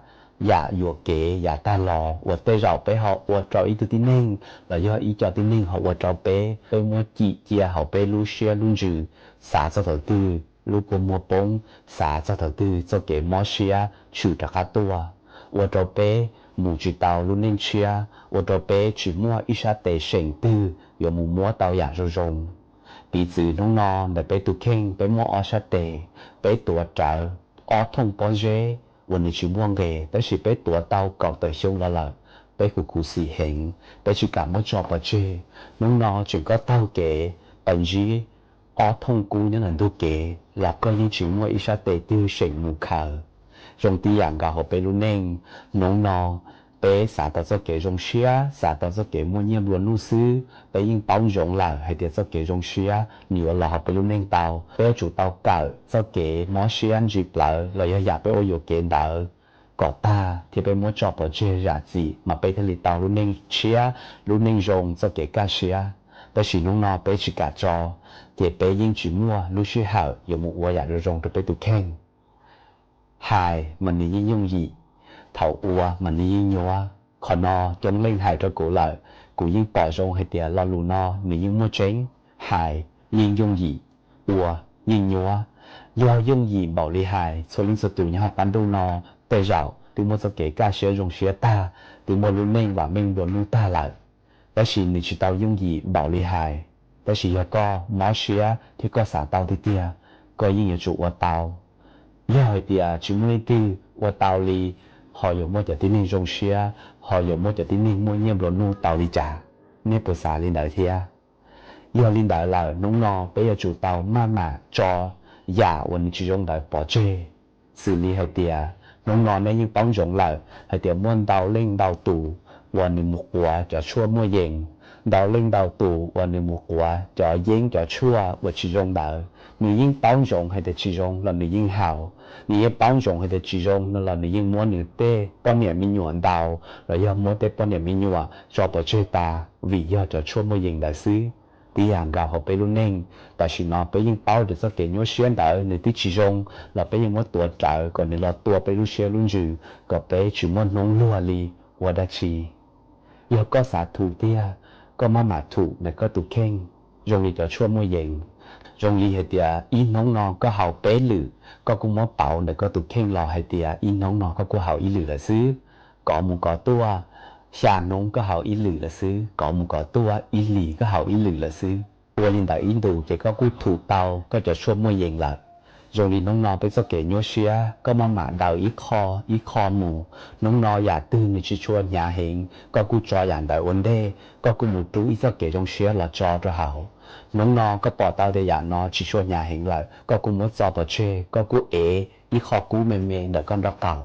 yam yuam kev, yam tag los uas tej zaum peb ho ua rau ib tug tib neeg los yog ib co tib neeg ho ua rau peb, peb muab cim cia hauv peb lub siab lub ntsws, xav txog thaum twg lub kua muag poob, xav txog thaum twg txoj kev mob siab tshwm rov qab tuaj, ua rau peb mus tsis tau lub neej tshiab, ua rau peb tsis muaj ib sab tes seem twg yuav mus muab tau yam zoo zoo. Piv txwv hnub no ntawm peb tus kheej peb muaj ob sab tes, peb tuav rawv ob thooj pob zeb uas nws tsis muaj nqe, tab sis peb tuav tau kaum tawm xyoo los lawm, peb khuv khuv xim heev, peb tsis kam muab tso pov tseg. Hnub no tseem koj taug kev pas ntsib ob thooj kub nyob ntawm ntug kev los koj yeej tsis muaj ib sab tes twg seem mus khaws. Zoo tib yam nkaus hauv peb lub neej, hnub no peb xav tau txoj kev zoo siab, xav tau txoj kev muaj nyiaj nplua nuj xwb, peb yeej paub ntsoov lawm hais tias txoj kev zoo siab nws yuav los hauv peb lub neej tau. Peb yuav tsum tau kawm txoj kev mob siab ntsis plawv los yog yam peb ua yuam kev ntawd kom tag thiab peb muab tso pov tseg zam txim mas peb thiaj li tau lub neej tshiab, lub neej zoo txoj kev kaj siab. Tab sis hnub no peb tsis kam tso, ces peb yeej tsis muaj lub sij hawm yuav mus ua yam zoo zoo rau peb tus kheej. Hais mas nws yeej yooj yim, thaum ua mas nws yeej nyuaj. Qhov no coob leej hais rau kuv lawm, kuv yeej pom zoo hais tias lo lus no nws yeej muaj tseeb, hais yeej yooj yim, ua yeej nyuaj. Yog yooj yim npaum li hais, txhua leej txhua tus nyob hauv qab ntuj no tej zaum twb muaj txoj kev kaj siab zoo siab tag, twb muaj lub neej vam meej nplua nuj tag lawm. Tab sis nws tsis tau yooj yim npaum li hais. Tab sis yog koj mob siab thiab koj xav tau tiag tiag, koj yeej yuav tsum ua tau. Yog hais tias tsis muaj leej twg ua tau li, ho yuav muaj cov tib neeg zoo siab, ho yuav muaj cov tib neeg muaj nyiaj nplua nuj tau li cas? Nej puas xav li ntawd thiab? Yog li ntawd lawm, hnub no peb yuav tsum tau maj mam tso yam uas nws tsis zoo ntawd pov tseg. Xws li hais tias hnub no nej yeej paub ntsoov lawm hais tias muaj ntau leej ntau tus uas nws mus quav cov tshuaj muaj yees, ntau leej ntau tus uas nws mus quav cov yeeb cov tshuaj uas tsis zoo ntawd. Nws yeej paub ntsoov hais tias tsis zoo los nws yeej haus, nws yeej paub ntsoov hais tias tsis zoo no los nws yeej muab nws tej poj niam me nyuam ntaus los yog muab tej poj niam me nyuam tso pov tseg tas vim yog cov tshuaj muaj yees ntawd xwb. Tib yam nkaus hauv peb lub neej, tam sim no peb yeej paub tias txoj kev nyuaj siab ntawd nws twb tsis zoo los peb yeej muab tuav rawv kom nws los tua peb lub siab lub ntsws kom peb tsis muaj hnub luag li ua dab tsi. Yog koj xav thum tiag, koj maj mam thum ntawm koj tus kheej, zoo li cov tshuaj muaj yees. Zoo li hais tias ib hnub no koj haus peb lwm, koj kuj muab pauv ntawm koj tus kheej los hais tias ib hnub no koj kuj haus ib lwm lawm xwb. Kov mus kov tuaj, xya hnub koj haus ib lwm lawm xwb, kov mus kov tuaj ib hlis koj haus ib lwm lawm xwb. Ua li ntawd ib ntus ces koj kuj thum tau koj cov tshuaj muaj yees lawm. Zoo li hnub no peb txoj kev nyuaj siab, koj maj mam daws ib qho ib qho mus. Hnub no yam twg nws tsis tshua hnyav heev, koj kuj tso yam ntawd ua ntej, koj kuj mus rub ib txoj kev zoo siab los tso rau hauv. Hnub no koj pom tau tias yam no tsis tshua hnyav heev lawm, koj kuj muab txo pov tseg, koj kuj ev ib qho kub me me ntawm koj nraub qaum.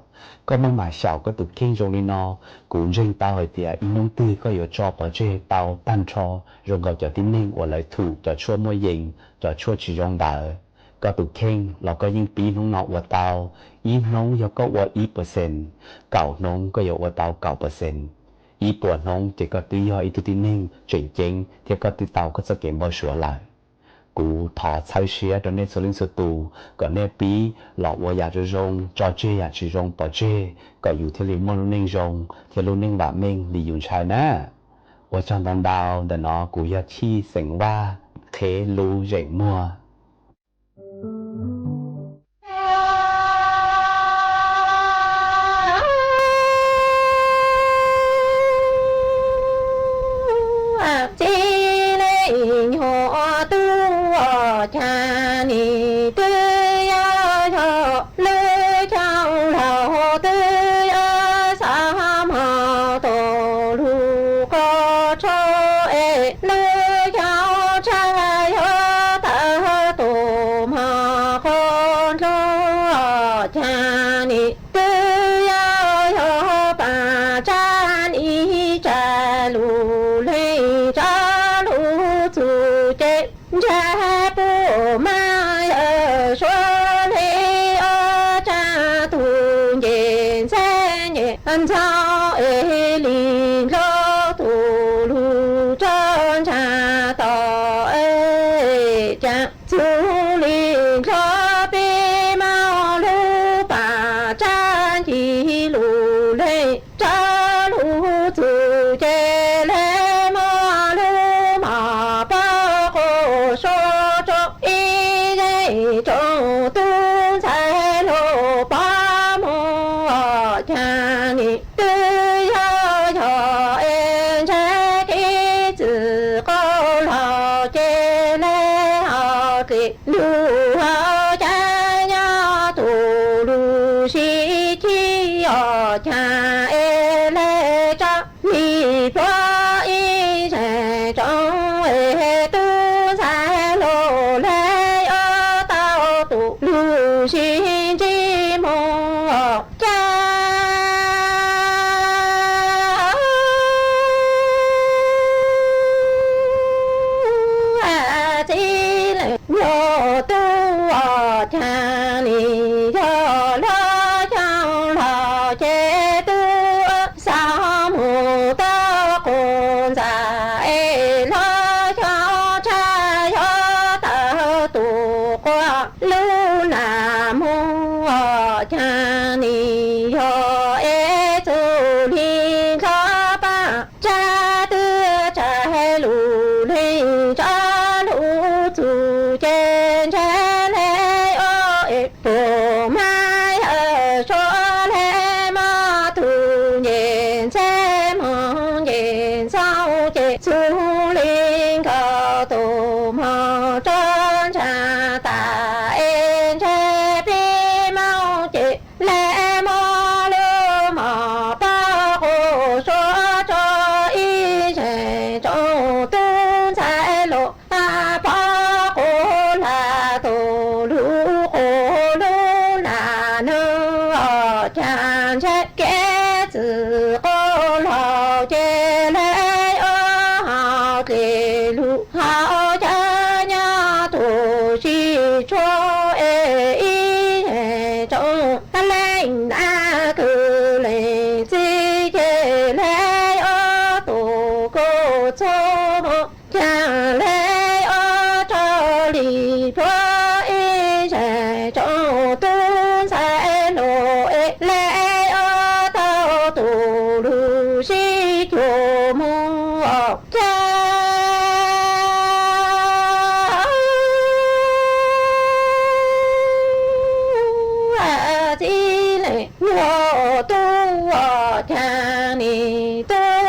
Koj maj mam xyaum koj tus kheej zoo li no, kuv ntseeg tau hais tias ib hnub twg koj yuav tso pov tseg tau tag nrho zoo nkaus cov tib neeg uas lawv thum cov tshuaj muaj yees, cov tshuaj tsis zoo ntawd. Koj tus kheej los koj yeej pib hnub no ua tau. Ib hnub yog koj ua ib percent, kaum hnub koj yuav ua tau kaum percent. Ib puas hnub ces koj twb yog ib tug tib neeg tseem ceeb thiab koj twb tau koj txoj kev npau suav lawm. Kuv thov txhawb siab rau nej txhua leej txhua tus kom nej pib los ua yam zoo zoo, tso tseg yam tsis zoo pov tseg, kom yus thiaj li muaj lub neej zoo thiab lub neej vam meej li yus ntshaw na. Ua tsaug ntau ntau, ntawm no kuv yog Chij xeem Vaj, qheb lub zeem muag. Txij li nyuam tub os, cas nim twb yog yog lub caug laus twb yog xav hmo tus lus qo tsho es lub caug tshaj yog es li nrog tus lug rog ntsag tom es cas txug li nrog peb maj lug pam tsab ncig lug leej rab lug txug ces le maj lug maj pab quas suav tso ib zeej tsoom tub ntxhais lug pab moog os. Caag nim twb yog yog es ntshai kev txwm qau los ces le hov dlim lug hov cav nyob tus lug sib cig os. Caag es le tso li pluav ib zeej tsoom es tub ntxhais lug le yuav tau tus lug sib ntsib moog os. Caag txij leej nyuam tub os, caag nim yog lub xyoo los ces twb xav moog tau quas ntxag es lub xyoo tshaj yuav tau tus quas lub nam moog os. Caag nim yog es txug li nrog pab tsab twb tsais lug leej tsab lug txug ces ntshai le yuav es puas maj yawm suav le maj tug nce ntxheb moog nce ntxoo ces txug li nkaus tus moog rog ntsag tas es ntshai peb moog ces le maj lug maj pab quas suav tso ib zeej tsoom tub ntxhais lug pab quas lag tus lug quas lub nam nug os. Caag ntshai kev txwm qau los ces le yuav hov dlim lug hov cav nyob tus sib tshuam es ib zeej tsoom leej nam kws leej txiv ces le yuav tus kws txhua moog caag le yuav rog li pluav ib zeej tsoom tub ntxhais lug es le yuav tau tus lug sib cuag moog os. Caag txij leej nyuam tub os, caag nim twb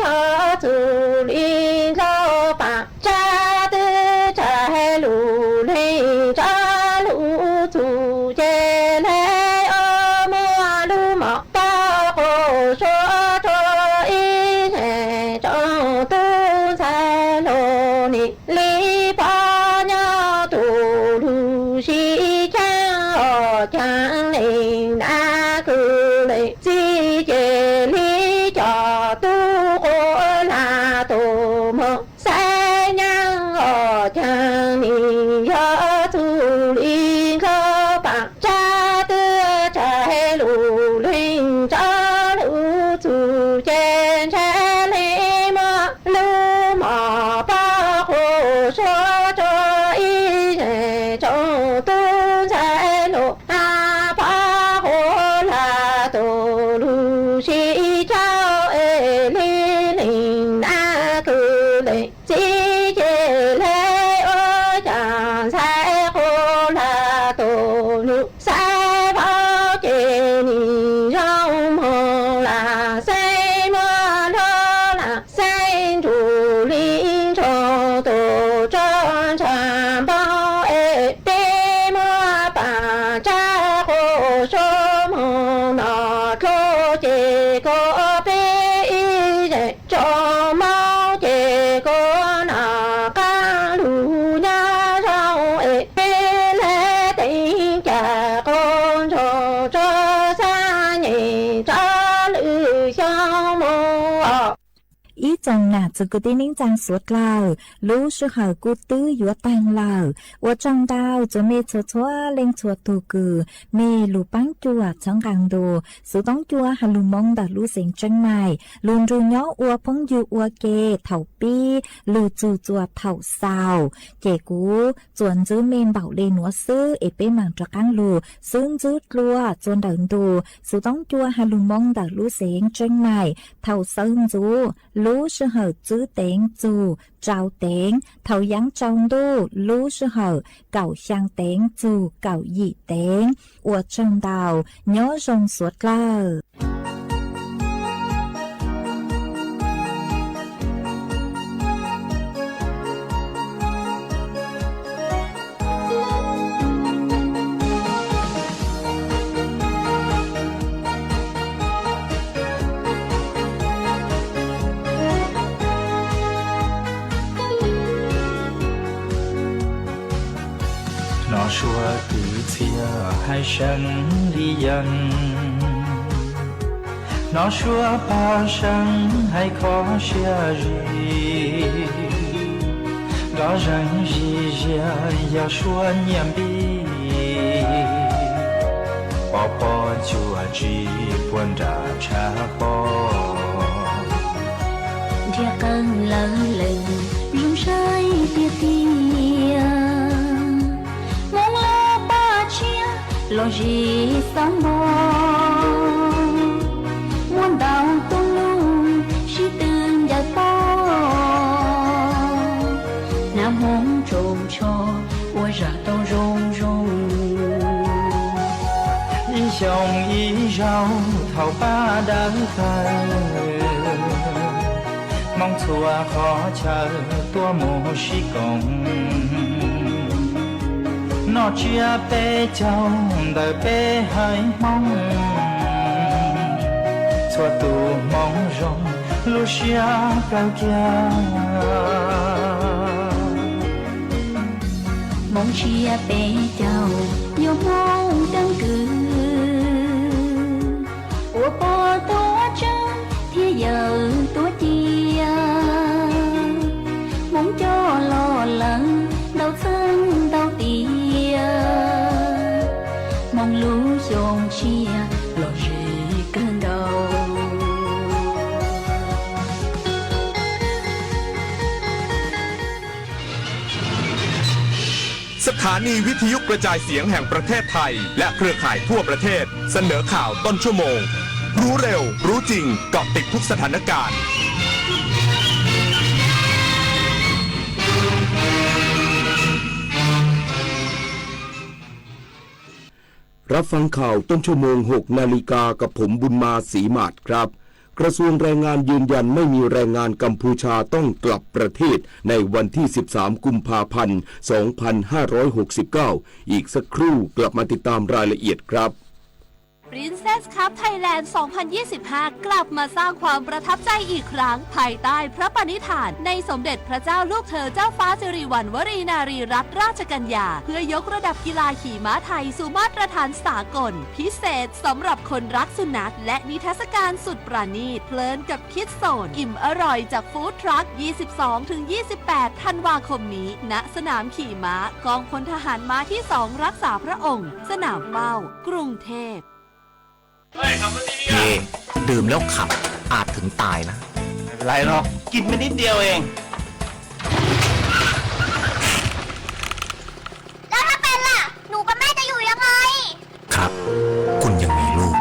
yog txug li nkaus pab tsab twb tsais lug leej tsab lug txug ces le yuav maj lug maj pab quas suav rua ib zeej tsoom tub ntxhais lug nim li pab nyob tus lug sib caag os. Caag leej nam kws leej txiv ces li cov tub quas lag tus moog xaiv nyaab os. Caag nim yog txug li nkaus pab tsab twb tsais lug leej tsab lug txug ces ntshai leej maj lug maj pab quas suav rua ib zeej tsoom tub ntxhais lug pab quas lag tus lug sib caug es li leej nam kws leej txiv ces le ua caag ntxhais quas lag tus lug xaiv vaub ces nim zoo moog lam xaiv muaj lug lam xaiv nrug li nrug tus rog ntsag npau es peb muab pab tsab quas suav moog nom dlua ces kov peb ib zeej tsoom mob ces kov nom qaab lug nyob zoo es peb le teev caag qaug ntsug rua xab nyem rov lwm xyoo moog os. Ib tsoom nam txiv kwv tij neej tsaa suav dlawg, lub sij hawm kuj twb yuav taag lawm. Ua tsaug ntau txhua mej txhua txhua leej txhua tug kws mej lug paab cuam txhawb nqaa ntu Xuv Toob Cua has lug Moob ntawm lub xeev Tseeb Maim lug nrug nyob ua phooj ywg ua ke thaum pib lug txug txuas thaum xaus. Ces kuv txuas ntxwb mej npaum le nuav xwb es peb maam rov qaab lug xwb ntxwb dlua txuas ntawm ntu Xuv Toob Cua has lug Moob ntawm lub xeev Tseeb Maim thaum xawb ntxuv lub sij hawm tsib teev txug rau teev, thaum yaav tsaus ntuj lub sij hawm kaum xyaa teev txug kaum yim teev. Ua tsaug ntau, nyob zoo suav dlawg. Nov suav kwv txhiaj hais seev li yees, nov suav paj seev hais kho siab zim, nrov zeeg zim zias yog suab nyiaj npib, pov pob cuam tsis puag nram tshav pob. Nrhiav qee lawv lees zoo saib tiag tiag, Hmoob lub paj tshiab los zim xauv npo, muaj ntau tub lug sib tw ncaws pob, hnav Hmoob tsoos tsho ua zam tau zoo zoo. Ib xyoos ib zaug thaum pab dawb tawg, Hmoob txhua qhov chaw tuaj mus sib koom, noj tsiab peb caug ntawm peb haiv Hmoob, txhua tus Hmoob zoo lub siab kawg kiag. Hmoob tsiab peb caug yog Hmoob keeb kwm, ua pog tuav tswv thiab yawm tuav cia, Hmoob coj los lawm ntau txheej ntau tiam, Hmoob lub xyoo tshiab los zim kawg nkaus. สถานีวิทยุกระจายเสียงแห่งประเทศไทย และเครือข่ายทั่วประเทศ เสนอข่าวต้นชั่วโมง รู้เร็ว รู้จริง เกาะติดทุกสถานการณ์ รับฟังข่าวต้นชั่วโมง หก นาฬิกา กับผมบุญมา ศรีหมาดครับ กระทรวงแรงงานยืนยันไม่มีแรงงานกัมพูชาต้องกลับประเทศในวันที่ สิบสาม กุมภาพันธ์ สองพันห้าร้อยหกสิบเก้า อีกสักครู่กลับมาติดตามรายละเอียดครับ Princess Cup Thailand สองพันยี่สิบห้า กลับมาสร้างความประทับใจอีกครั้ง ภายใต้พระปณิธานในสมเด็จพระเจ้าลูกเธอเจ้าฟ้าสิริวัณวรีนารีรัตนราชกัญญา เพื่อยกระดับกีฬาขี่ม้าไทยสู่มาตรฐานสากล พิเศษสำหรับคนรักสุนัข และนิทรรศการสุดประณีต เพลินกับคิดโซน อิ่มอร่อยจากฟู้ดทรัค ยี่สิบสองถึงยี่สิบแปด ธันวาคมนี้ ณ สนามขี่ม้ากองพลทหารม้าที่สองรักษาพระองค์ สนามเป้า กรุงเทพ เฮ ดื่มแล้วขับ อาจถึงตายนะ ไม่เป็นไรหรอก กินไปนิดเดียวเอง แล้วถ้าเป็นล่ะ หนูกับแม่จะอยู่ยังไง ครับ คุณยังมีลูก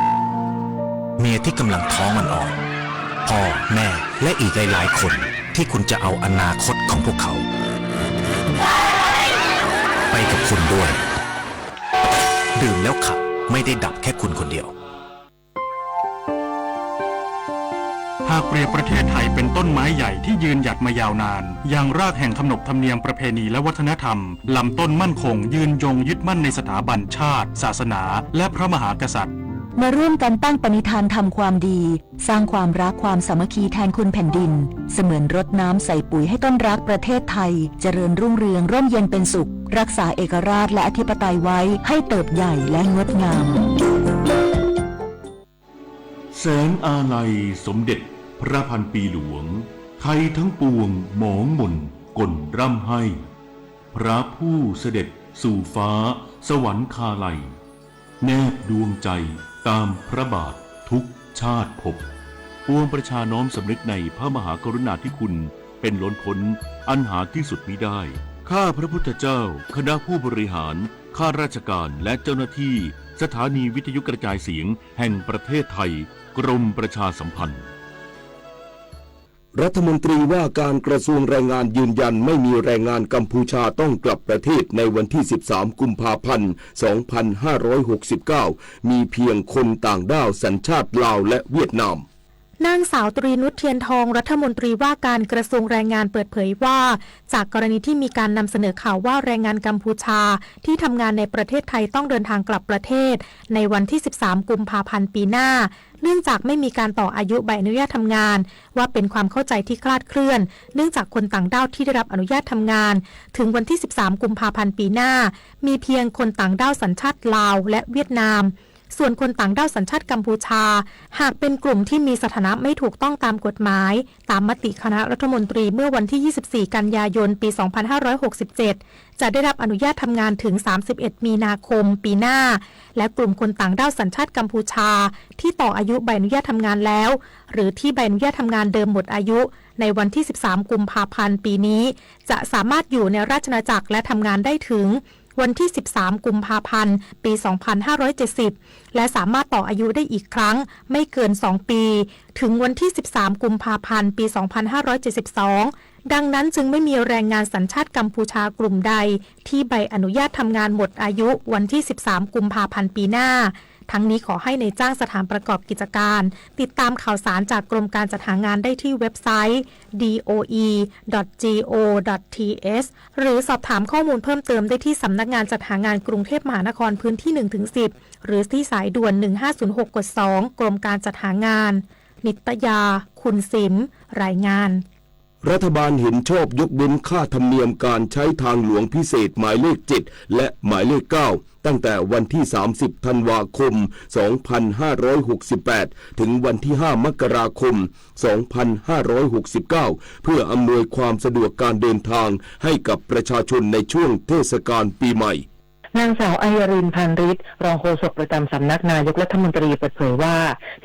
เมียที่กำลังท้องอ่อนๆ พ่อ แม่ และอีกหลายๆ คนที่คุณจะเอาอนาคตของพวกเขา ไปกับคุณด้วย ดื่มแล้วขับ ไม่ได้ดับแค่คุณคนเดียว หากเปรียบประเทศไทยเป็นต้นไม้ใหญ่ที่ยืนหยัดมายาวนาน ยังรากแห่งขนบธรรมเนียมประเพณีและวัฒนธรรม ลำต้นมั่นคง ยืนยงยึดมั่นในสถาบันชาติ ศาสนา และพระมหากษัตริย์ มาร่วมกันตั้งปณิธานทำความดี สร้างความรักความสามัคคีแทนคุณแผ่นดิน เสมือนรดน้ำใส่ปุ๋ยให้ต้นรักประเทศไทย เจริญรุ่งเรืองร่มเย็นเป็นสุข รักษาเอกราชและอธิปไตยไว้ให้เติบใหญ่และงดงาม แสงอาลัยสมเด็จพระพันปีหลวง ไทยทั้งปวงหมองหม่นก่นร่ำไห้ พระผู้เสด็จสู่ฟ้าสวรรคาลัย แนบดวงใจตามพระบาททุกชาติภพ ปวงประชาน้อมสำนึกในพระมหากรุณาธิคุณเป็นล้นพ้นอันหาที่สุดมิได้ ข้าพระพุทธเจ้า คณะผู้บริหาร ข้าราชการ และเจ้าหน้าที่ สถานีวิทยุกระจายเสียงแห่งประเทศไทย กรมประชาสัมพันธ์ รัฐมนตรีว่าการกระทรวงแรงงานยืนยันไม่มีแรงงานกัมพูชาต้องกลับประเทศในวันที่ สิบสาม กุมภาพันธ์ สองพันห้าร้อยหกสิบเก้า มีเพียงคนต่างด้าวสัญชาติลาวและเวียดนาม นางสาวตรีนุช เทียนทอง รัฐมนตรีว่าการกระทรวงแรงงานเปิดเผยว่า จากกรณีที่มีการนำเสนอข่าวว่าแรงงานกัมพูชาที่ทำงานในประเทศไทยต้องเดินทางกลับประเทศในวันที่ สิบสาม กุมภาพันธ์ ปีหน้า เนื่องจากไม่มีการต่ออายุใบอนุญาตทำงาน ว่าเป็นความเข้าใจที่คลาดเคลื่อน เนื่องจากคนต่างด้าวที่ได้รับอนุญาตทำงาน ถึงวันที่ สิบสาม กุมภาพันธ์ ปีหน้า มีเพียงคนต่างด้าวสัญชาติลาวและเวียดนาม ส่วนคนต่างด้าวสัญชาติกัมพูชา หากเป็นกลุ่มที่มีสถานะไม่ถูกต้องตามกฎหมาย ตามมติคณะรัฐมนตรีเมื่อวันที่ ยี่สิบสี่ กันยายน ปี สองพันห้าร้อยหกสิบเจ็ด จะได้รับอนุญาตทำงานถึง สามสิบเอ็ด มีนาคม ปีหน้า และกลุ่มคนต่างด้าวสัญชาติกัมพูชา ที่ต่ออายุใบอนุญาตทำงานแล้ว หรือที่ใบอนุญาตทำงานเดิมหมดอายุ ในวันที่ สิบสาม กุมภาพันธ์ ปีนี้ จะสามารถอยู่ในราชอาณาจักรและทำงานได้ถึง วันที่ สิบสาม กุมภาพันธ์ ปี สองพันห้าร้อยเจ็ดสิบ และสามารถต่ออายุได้อีกครั้งไม่เกิน สอง ปี ถึงวันที่ สิบสาม กุมภาพันธ์ ปี สองพันห้าร้อยเจ็ดสิบสอง ดังนั้นจึงไม่มีแรงงานสัญชาติกัมพูชากลุ่มใด ที่ใบอนุญาตทำงานหมดอายุวันที่ สิบสาม กุมภาพันธ์ ปีหน้า ทั้งนี้ขอให้นายจ้างสถานประกอบกิจการ ติดตามข่าวสารจากกรมการจัดหางานได้ที่เว็บไซต์ ดีโออี ดอท จีโอ ดอท ทีเอช หรือสอบถามข้อมูลเพิ่มเติมได้ที่สำนักงานจัดหางานกรุงเทพมหานครพื้นที่ หนึ่งถึงสิบ หรือที่สายด่วน หนึ่งห้าศูนย์หก กด สอง กรมการจัดหางาน นิตยา คุณสิม รายงาน รัฐบาลเห็นชอบยกเว้นค่าธรรมเนียมการใช้ทางหลวงพิเศษหมายเลข เจ็ด และหมายเลข เก้า ตั้งแต่วันที่ สามสิบ ธันวาคม สองพันห้าร้อยหกสิบแปด ถึงวันที่ ห้า มกราคม สองพันห้าร้อยหกสิบเก้า เพื่ออำนวยความสะดวกการเดินทางให้กับประชาชนในช่วงเทศกาลปีใหม่ นางสาว อัญญาริน พานฤทธิ์ รองโฆษกประจำสำนักนายกรัฐมนตรีเปิดเผยว่า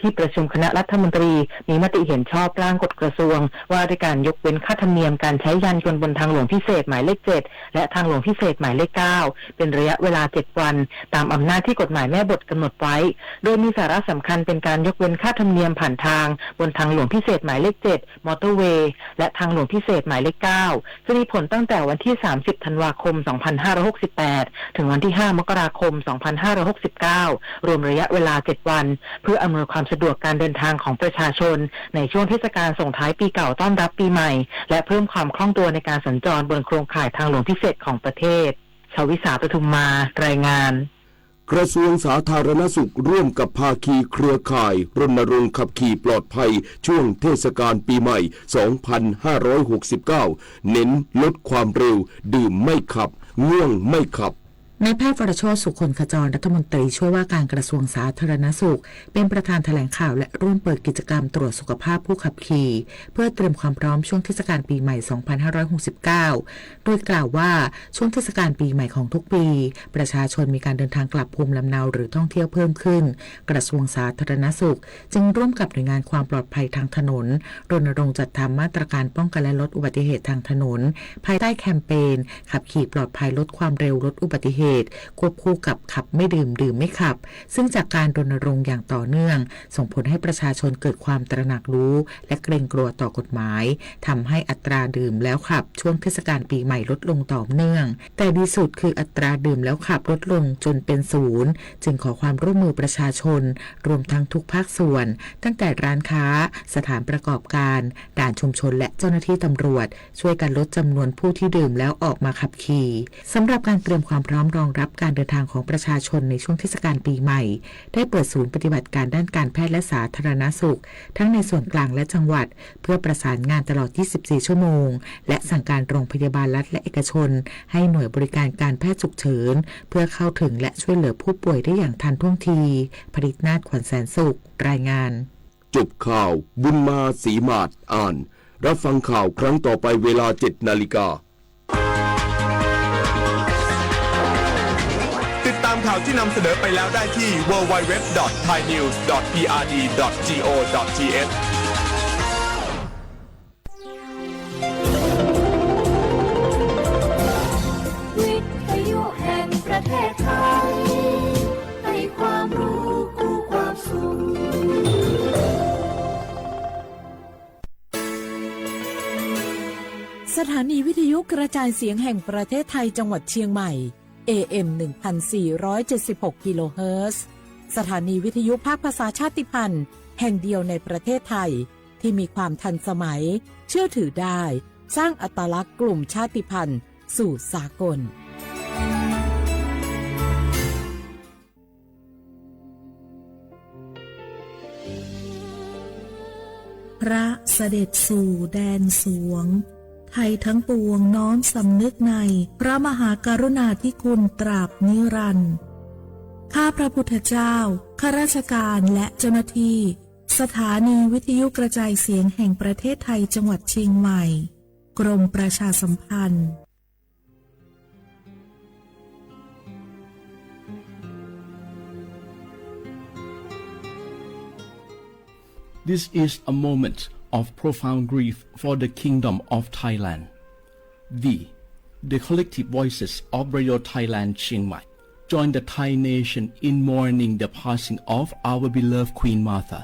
ที่ประชุมคณะรัฐมนตรีมีมติเห็นชอบร่างกฎกระทรวง ว่าด้วยการยกเว้นค่าธรรมเนียมการใช้ยานยนต์บนทางหลวงพิเศษหมายเลข เจ็ด และทางหลวงพิเศษหมายเลข เก้า เป็นระยะเวลา เจ็ด วัน ตามอำนาจที่กฎหมายแม่บทกำหนดไว้ โดยมีสาระสำคัญเป็นการยกเว้นค่าธรรมเนียมผ่านทางบนทางหลวงพิเศษหมายเลข เจ็ด มอเตอร์เวย์ และทางหลวงพิเศษหมายเลข เก้า จะมีผลตั้งแต่วันที่ สามสิบ ธันวาคม สองพันห้าร้อยหกสิบแปด ถึงวันที่ ห้า มกราคม สองพันห้าร้อยหกสิบเก้า รวมระยะเวลา เจ็ด วัน เพื่ออำนวยความสะดวกการเดินทางของประชาชน ในช่วงเทศกาลส่งท้ายปีเก่าต้อนรับปีใหม่ และเพิ่มความคล่องตัวในการสัญจรบนโครงข่ายทางหลวงพิเศษของประเทศ ชวิสา ปทุมมา รายงาน กระทรวงสาธารณสุขร่วมกับภาคีเครือข่ายรณรงค์ขับขี่ปลอดภัยช่วงเทศกาลปีใหม่ สองพันห้าร้อยหกสิบเก้า เน้นลดความเร็ว ดื่มไม่ขับ ง่วงไม่ขับ นายแพทย์วรโชติ สุคนขจร รัฐมนตรีช่วยว่าการกระทรวงสาธารณสุข เป็นประธานแถลงข่าวและร่วมเปิดกิจกรรมตรวจสุขภาพผู้ขับขี่ เพื่อเตรียมความพร้อมช่วงเทศกาลปีใหม่ สองพันห้าร้อยหกสิบเก้า โดยกล่าวว่า ช่วงเทศกาลปีใหม่ของทุกปี ประชาชนมีการเดินทางกลับภูมิลำเนาหรือท่องเที่ยวเพิ่มขึ้น กระทรวงสาธารณสุข จึงร่วมกับหน่วยงานความปลอดภัยทางถนน รณรงค์จัดทำมาตรการป้องกันและลดอุบัติเหตุทางถนน ภายใต้แคมเปญ ขับขี่ปลอดภัยลดความเร็วลดอุบัติเหตุ ควบคู่กับขับไม่ดื่ม ดื่มไม่ขับ ซึ่งจากการรณรงค์อย่างต่อเนื่อง ส่งผลให้ประชาชนเกิดความตระหนักรู้ และเกรงกลัวต่อกฎหมาย ทำให้อัตราดื่มแล้วขับช่วงเทศกาลปีใหม่ลดลงต่อเนื่อง แต่ดีสุดคืออัตราดื่มแล้วขับลดลงจนเป็นศูนย์ จึงขอความร่วมมือประชาชน รวมทั้งทุกภาคส่วน ตั้งแต่ร้านค้า สถานประกอบการ ด่านชุมชน และเจ้าหน้าที่ตำรวจ ช่วยกันลดจำนวนผู้ที่ดื่มแล้วออกมาขับขี่ สำหรับการเตรียมความพร้อมรองรับการเดินทางของประชาชนในช่วงเทศกาลปีใหม่ ได้เปิดศูนย์ปฏิบัติการด้านการแพทย์และสาธารณสุข ทั้งในส่วนกลางและจังหวัด เพื่อประสานงานตลอด ยี่สิบสี่ ชั่วโมง และสั่งการโรงพยาบาลรัฐและเอกชน ให้หน่วยบริการการแพทย์ฉุกเฉิน เพื่อเข้าถึงและช่วยเหลือผู้ป่วยได้อย่างทันท่วงที ผลิตนาถ ขวัญแสนสุข รายงาน จบข่าว บุญมา ศรีหมาด อ่าน รับฟังข่าวครั้งต่อไปเวลาเจ็ดนาฬิกา ติดตามข่าวที่นำเสนอไปแล้วได้ที่ ดับเบิลยู ดับเบิลยู ดับเบิลยู ดอท ไทยนิวส์ ดอท พีอาร์ดี ดอท จี โอ ดอท ที เอช วิทยุแห่งประเทศไทย ให้ความรู้คู่ความสุข สถานีวิทยุกระจายเสียงแห่งประเทศไทยจังหวัดเชียงใหม่ เอ เอ็ม หนึ่งพันสี่ร้อยเจ็ดสิบหก กิโลเฮิรตซ์ สถานีวิทยุภาคภาษาชาติพันธุ์แห่งเดียวในประเทศไทย ที่มีความทันสมัย เชื่อถือได้ สร้างอัตลักษณ์กลุ่มชาติพันธุ์สู่สากล พระเสด็จสู่แดนสวง ไทยทั้งปวงน้อมสำนึกในพระมหากรุณาธิคุณตราบนิรันดร์ ข้าพระพุทธเจ้า ข้าราชการและเจ้าหน้าที่ สถานีวิทยุกระจายเสียงแห่งประเทศไทยจังหวัดเชียงใหม่ กรมประชาสัมพันธ์ This is a moment of profound grief for the Kingdom of Thailand. We, the collective voices of Radio Thailand Chiang Mai, join the Thai nation in mourning the passing of our beloved Queen Mother,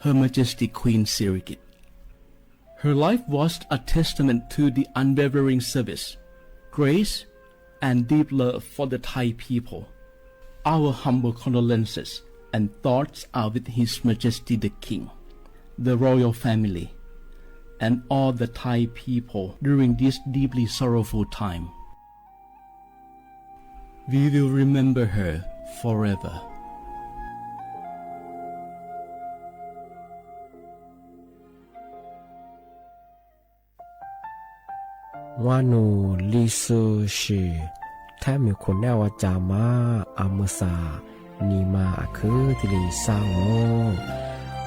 Her Majesty Queen Sirikit. Her life was a testament to the unwavering service, grace, and deep love for the Thai people. Our humble condolences and thoughts are with His Majesty the King, the royal family, and all the Thai people during this deeply sorrowful time. We will remember her forever. งอหนูลีซูชิ แทบมีคนแน่ว่าจะมา อามือสา นีมาอาคือที่ลีสร้างโง่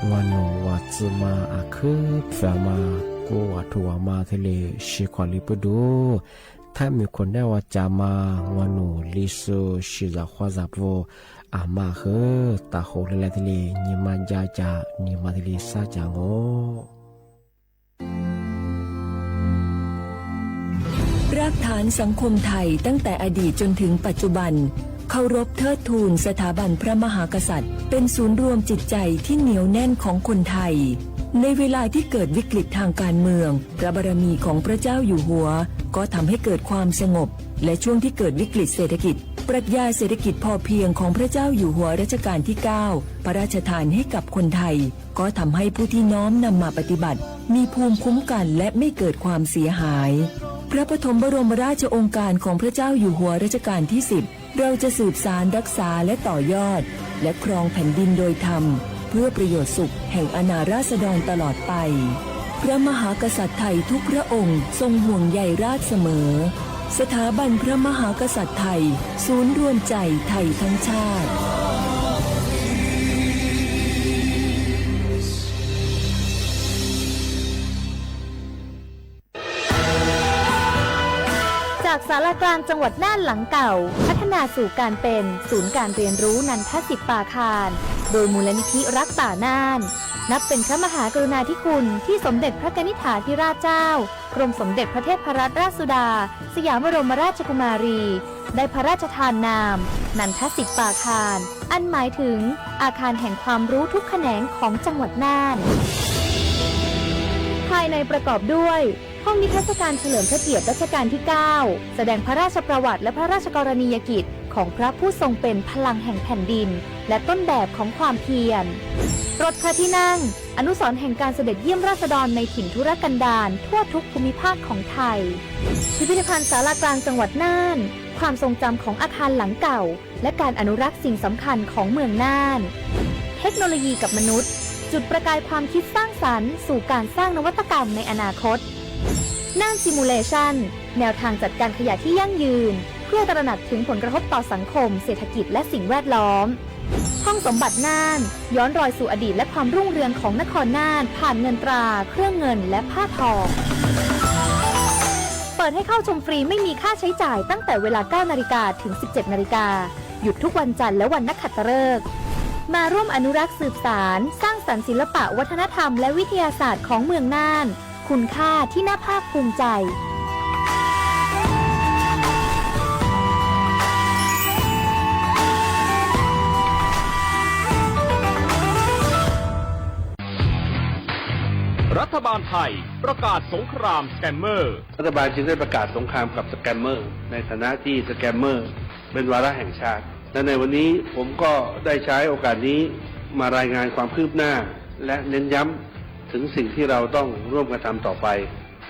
งอหนูว่าจะมาอาคือเผื่อมา กูว่าถูกว่ามาที่ลีชีขอลีปื้อดู แทบมีคนแน่ว่าจะมา งอหนูลีซูชิ สาควาสาปู อามาคือ ตาโหเลยแลที่ลี นีมาจาจา นีมาที่ลีสร้างจาโง่ รากฐานสังคมไทยตั้งแต่อดีตจนถึงปัจจุบัน เคารพเทิดทูนสถาบันพระมหากษัตริย์ เป็นศูนย์รวมจิตใจที่เหนียวแน่นของคนไทย ในเวลาที่เกิดวิกฤตทางการเมือง พระบารมีของพระเจ้าอยู่หัว ก็ทำให้เกิดความสงบ และช่วงที่เกิดวิกฤตเศรษฐกิจ ปรัชญาเศรษฐกิจพอเพียงของพระเจ้าอยู่หัวรัชกาลที่ เก้า พระราชทานให้กับคนไทย ก็ทำให้ผู้ที่น้อมนำมาปฏิบัติ มีภูมิคุ้มกันและไม่เกิดความเสียหาย พระปฐมบรมราชโองการของพระเจ้าอยู่หัวรัชกาลที่ สิบ เราจะสืบสานรักษาและต่อยอด และครองแผ่นดินโดยธรรม เพื่อประโยชน์สุขแห่งอาณาราษฎรตลอดไป พระมหากษัตริย์ไทยทุกพระองค์ทรงห่วงใยราษฎรเสมอ สถาบันพระมหากษัตริย์ไทย ศูนย์รวมใจไทยทั้งชาติ จากศาลากลางจังหวัดน่านหลังเก่า พัฒนาสู่การเป็นศูนย์การเรียนรู้นันทสิปปาคาร โดยมูลนิธิรักป่าน่าน นับเป็นพระมหากรุณาธิคุณที่สมเด็จพระกนิษฐาธิราชเจ้า กรมสมเด็จพระเทพรัตนราชสุดา สยามบรมราชกุมารี ได้พระราชทานนาม นันทสิปปาคาร อันหมายถึงอาคารแห่งความรู้ทุกแขนงของจังหวัดน่าน ภายในประกอบด้วย ห้องนิทรรศการเฉลิมพระเกียรติรัชกาลที่ เก้า แสดงพระราชประวัติและพระราชกรณียกิจของพระผู้ทรงเป็นพลังแห่งแผ่นดิน และต้นแบบของความเพียร รถพระที่นั่ง อนุสรณ์แห่งการเสด็จเยี่ยมราษฎรในถิ่นทุรกันดารทั่วทุกภูมิภาคของไทย พิพิธภัณฑ์ศาลากลางจังหวัดน่าน ความทรงจำของอาคารหลังเก่า และการอนุรักษ์สิ่งสำคัญของเมืองน่าน เทคโนโลยีกับมนุษย์ จุดประกายความคิดสร้างสรรค์สู่การสร้างนวัตกรรมในอนาคต น่าน Simulation แนวทางจัดการขยะที่ยั่งยืน เพื่อตระหนักถึงผลกระทบต่อสังคม เศรษฐกิจ และสิ่งแวดล้อม ห้องสมบัติน่าน ย้อนรอยสู่อดีตและความรุ่งเรืองของนครน่าน ผ่านเงินตรา เครื่องเงิน และผ้าทอ เปิดให้เข้าชมฟรีไม่มีค่าใช้จ่ายตั้งแต่เวลา เก้านาฬิกา ถึง สิบเจ็ดนาฬิกา หยุดทุกวันจันทร์และวันนักขัตฤกษ์ มาร่วมอนุรักษ์สืบสาน สร้างสรรค์ศิลปะวัฒนธรรมและวิทยาศาสตร์ของเมืองน่าน คุณค่าที่น่าภาคภูมิใจ รัฐบาลไทยประกาศสงครามสแกมเมอร์ รัฐบาลจึงได้ประกาศสงครามกับสแกมเมอร์ ในฐานะที่สแกมเมอร์เป็นวาระแห่งชาติ และในวันนี้ผมก็ได้ใช้โอกาสนี้มารายงานความคืบหน้า และเน้นย้ำถึงสิ่งที่เราต้องร่วมกันทำต่อไป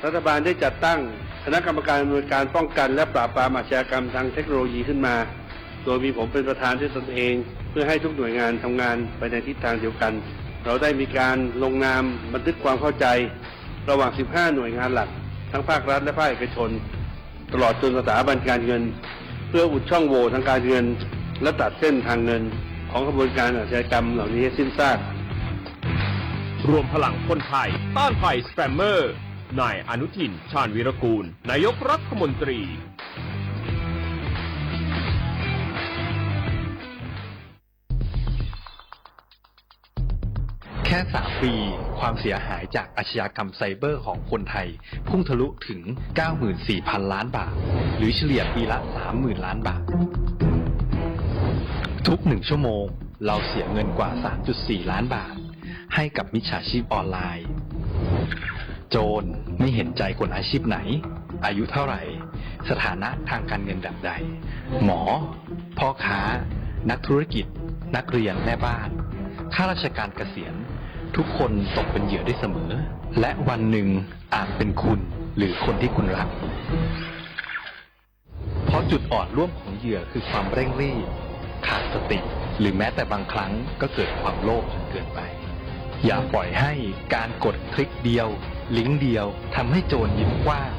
รัฐบาลได้จัดตั้งคณะกรรมการอำนวยการป้องกันและปราบปรามอาชญากรรมทางเทคโนโลยีขึ้นมา โดยมีผมเป็นประธานด้วยตนเอง เพื่อให้ทุกหน่วยงานทำงานไปในทิศทางเดียวกัน เราได้มีการลงนามบันทึกความเข้าใจ ระหว่าง สิบห้า หน่วยงานหลัก ทั้งภาครัฐและภาคเอกชน ตลอดจนสถาบันการเงิน เพื่ออุดช่องโหว่ทางการเงิน และตัดเส้นทางเงินของขบวนการอาชญากรรมเหล่านี้ให้สิ้นซาก รวมพลังคนไทยต้านภัยสแกมเมอร์ นายอนุทิน ชาญวีรกูล นายกรัฐมนตรี แค่ สาม ปี ความเสียหายจากอาชญากรรมไซเบอร์ของคนไทย พุ่งทะลุถึง เก้าหมื่นสี่พันล้านบาท หรือเฉลี่ยปีละ สามหมื่นล้านบาท ทุกหนึ่งชั่วโมง เราเสียเงินกว่า สามจุดสี่ล้านบาท ให้กับมิจฉาชีพออนไลน์ โจรไม่เห็นใจคนอาชีพไหน อายุเท่าไหร่ สถานะทางการเงินแบบใด หมอ พ่อค้า นักธุรกิจ นักเรียน แม่บ้าน ข้าราชการเกษียณ ทุกคนตกเป็นเหยื่อได้เสมอ และวันหนึ่งอาจเป็นคุณหรือคนที่คุณรัก เพราะจุดอ่อนร่วมของเหยื่อคือความเร่งรีบ ขาดสติ หรือแม้แต่บางครั้งก็เกิดความโลภจนเกินไป อย่าปล่อยให้การกดคลิกเดียว ลิงก์เดียวทำให้โจรยิ้มกว้าง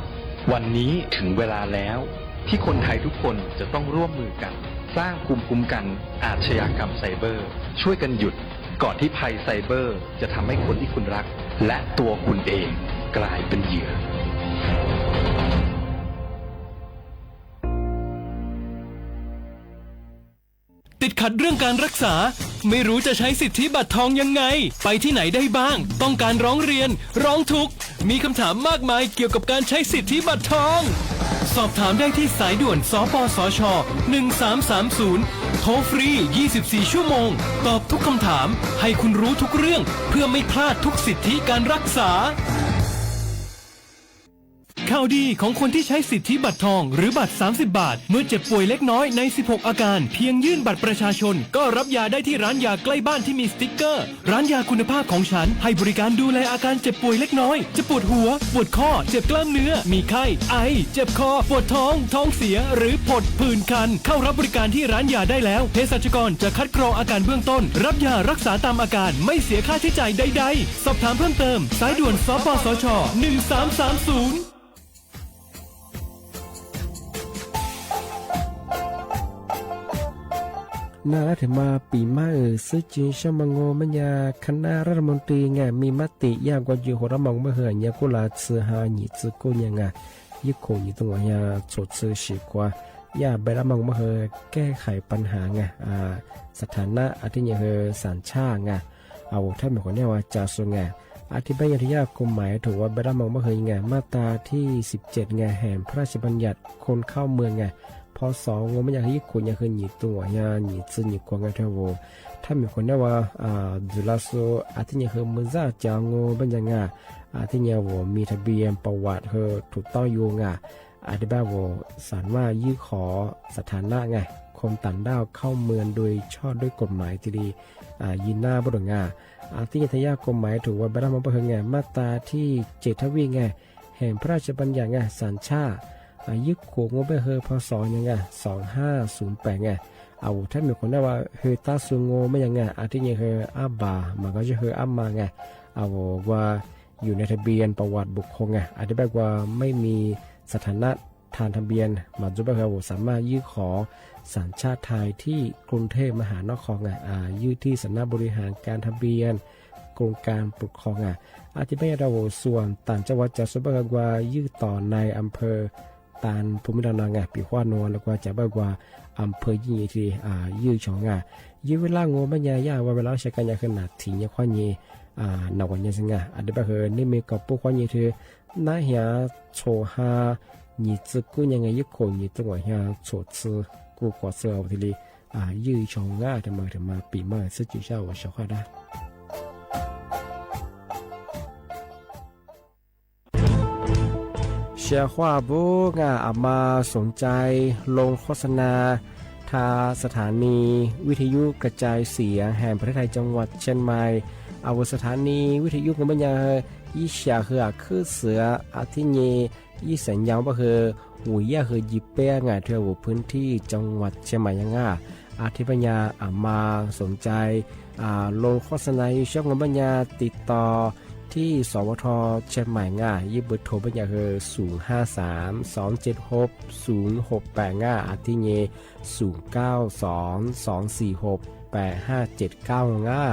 วันนี้ถึงเวลาแล้ว ที่คนไทยทุกคนจะต้องร่วมมือกัน สร้างภูมิคุ้มกันอาชญากรรมไซเบอร์ ช่วยกันหยุด ก่อนที่ภัยไซเบอร์จะทำให้คนที่คุณรัก และตัวคุณเองกลายเป็นเหยื่อ ติดขัดเรื่องการรักษา ไม่รู้จะใช้สิทธิบัตรทองยังไง ไปที่ไหนได้บ้าง ต้องการร้องเรียน ร้องทุกข์ มีคำถามมากมายเกี่ยวกับการใช้สิทธิบัตรทอง สอบถามได้ที่สายด่วน สปสช หนึ่งสามสามศูนย์ โทรฟรี ยี่สิบสี่ ชั่วโมง ตอบทุกคำถาม ให้คุณรู้ทุกเรื่อง เพื่อไม่พลาดทุกสิทธิการรักษา ข่าวดีของคนที่ใช้สิทธิบัตรทองหรือบัตร สามสิบ บาท เมื่อเจ็บป่วยเล็กน้อยใน สิบหก อาการ เพียงยื่นบัตรประชาชน ก็รับยาได้ที่ร้านยาใกล้บ้านที่มีสติ๊กเกอร์ ร้านยาคุณภาพของฉัน ให้บริการดูแลอาการเจ็บป่วยเล็กน้อย จะปวดหัว ปวดข้อ เจ็บกล้ามเนื้อ มีไข้ ไอ เจ็บคอ ปวดท้อง ท้องเสีย หรือผดผื่นคัน เข้ารับบริการที่ร้านยาได้แล้ว เภสัชกรจะคัดกรองอาการเบื้องต้น รับยารักษาตามอาการ ไม่เสียค่าใช้จ่ายใดๆ สอบถามเพิ่มเติม สายด่วน สปสช หนึ่งสามสามศูนย์ Naj lab thim mas pim mab wm xwb ces sab mog ngu mab nyas khab nab rab mog nti nga mim mab tim yaj nkuaj ncw huv rab mog mab hwm nyas kuj lav txwv ha nyim txwv kuj nyas nga, yib khum nyim txwv nkuaj nyas txhum txwv sim khuav yaj npeb rab mog mab hwm kej hais pab has nga, xav tham nab a thib nyas hwm xam tshaj nga, a ua thab mem khuam nej ua cas xu nga, a thib peb yog thib yaj kuj mais thum ua npeb rab mog mab hwm nga mab tas thib sib cem nga hem phraj sib pab nyam khon khauj mws nga, pho xov ngu mab nyas hwm yib khum nyas hwm nyim txwv nkuaj nyas nyim txwv nyim khuav nga thab vus, thab mem khuam nej ua ntxwv lav xu a thib nyas hwm mus zaj cas ngu mab nyas nga, a thib nyas vus mim thab pia pas vam hwm thum tauj yus nga, a thib peb vus xam maj yib qhov xav tham nab nga, khon tam ntaj khauj mws dua tshoj dua kuj mais tis li yim nab npaj dua nga, a thib nyas thib yaj kuj mais thum ua npeb rab mog mab hwm nga mab tas thib cem thab vij nga, hem phraj sib pab nyam nga xam tshaj, yib khum ngu mab hwm pho xov nyas nga xoom haj xoom pem nga, a vus thab mem khuam nej ua hwm tab xu ngu mab nyas nga a thib nyas hwm ab npab mas koj zaj hwm ab mas nga, a vus ua yus nias thab pia pas vam bus khon nga a thib peb ua mej mis xav tham nab ทำทะเบียน mặc dù bây giờ ผมสามารถยื่นขอสัญชาติไทยที่กรุงเทพมหานคร อ่ะ อ่า ยื่นที่สำนักบริหารการทะเบียน กรมการปกครอง อ่ะ อาทิตย์พยาดาวส่วนต่างจังหวัดจะส่วน bây giờ กว่ายื่นต่อในอำเภอตามภูมิลำเนา อ่ะ ปีขว้านัว แล้วก็จะ bây giờ กว่าอำเภอ ยิ่ง ยื่นชง อ่ะ ยื่นเวลา งวด ไม่ยา ย่า ว่า เวลาใช้การ ยา คือ นาที เนี่ย ข้อนี้ อ่า หนักกว่า เนี่ย ซึ่ง อ่ะ อาทิตย์ bây giờ นี่ มี กระปุก ข้อนี้ คือ นักเรียน ชั้น ห้า นี่ จะ กู้ ยัง ไง ยื่น ขอ นี่ จังหวัด เนี่ย ชั้น สี่ กู้ ขอ เสื้อ เอา ที นี้ อ่า ยื่นชง อ่ะ ทำไม ถึง มา ปี มา ซึ่ง จุด เช้า หัว เช้า ข้า ได้ เชียร์ ขว้า บุ้ง อ่ะ อาจมาสนใจลงโฆษณาทางสถานีวิทยุกระจายเสียงแห่งประเทศไทยจังหวัดเชียงใหม่ อ่ะ สถานีวิทยุ งวด ไม่ยา เฮอ ยี่สิบ เฮือ ขึ้นเสือ อาทิตย์ นี้ ยี่สิบ ยาว ก็คือ หัว ย่า เฮือ ยี่สิบแปด ไง ทั่ว หัว พื้นที่จังหวัดเชียงใหม่ ยัง อ่ะ อาทิตย์ พยา อ่ะ มาสนใจ อ่า ลงโฆษณา ยี่สิบ งวด ไม่ยา ติดต่อที่ สวท เชียงใหม่ ง่า ยี่ เบอร์โทร ไม่ยา เฮือ ศูนย์ห้าสาม สองเจ็ดหก ศูนย์หกแปด ง่า อาทิตย์ นี้ ศูนย์เก้าสอง สองสี่หก แปดห้าเจ็ดเก้า ง่า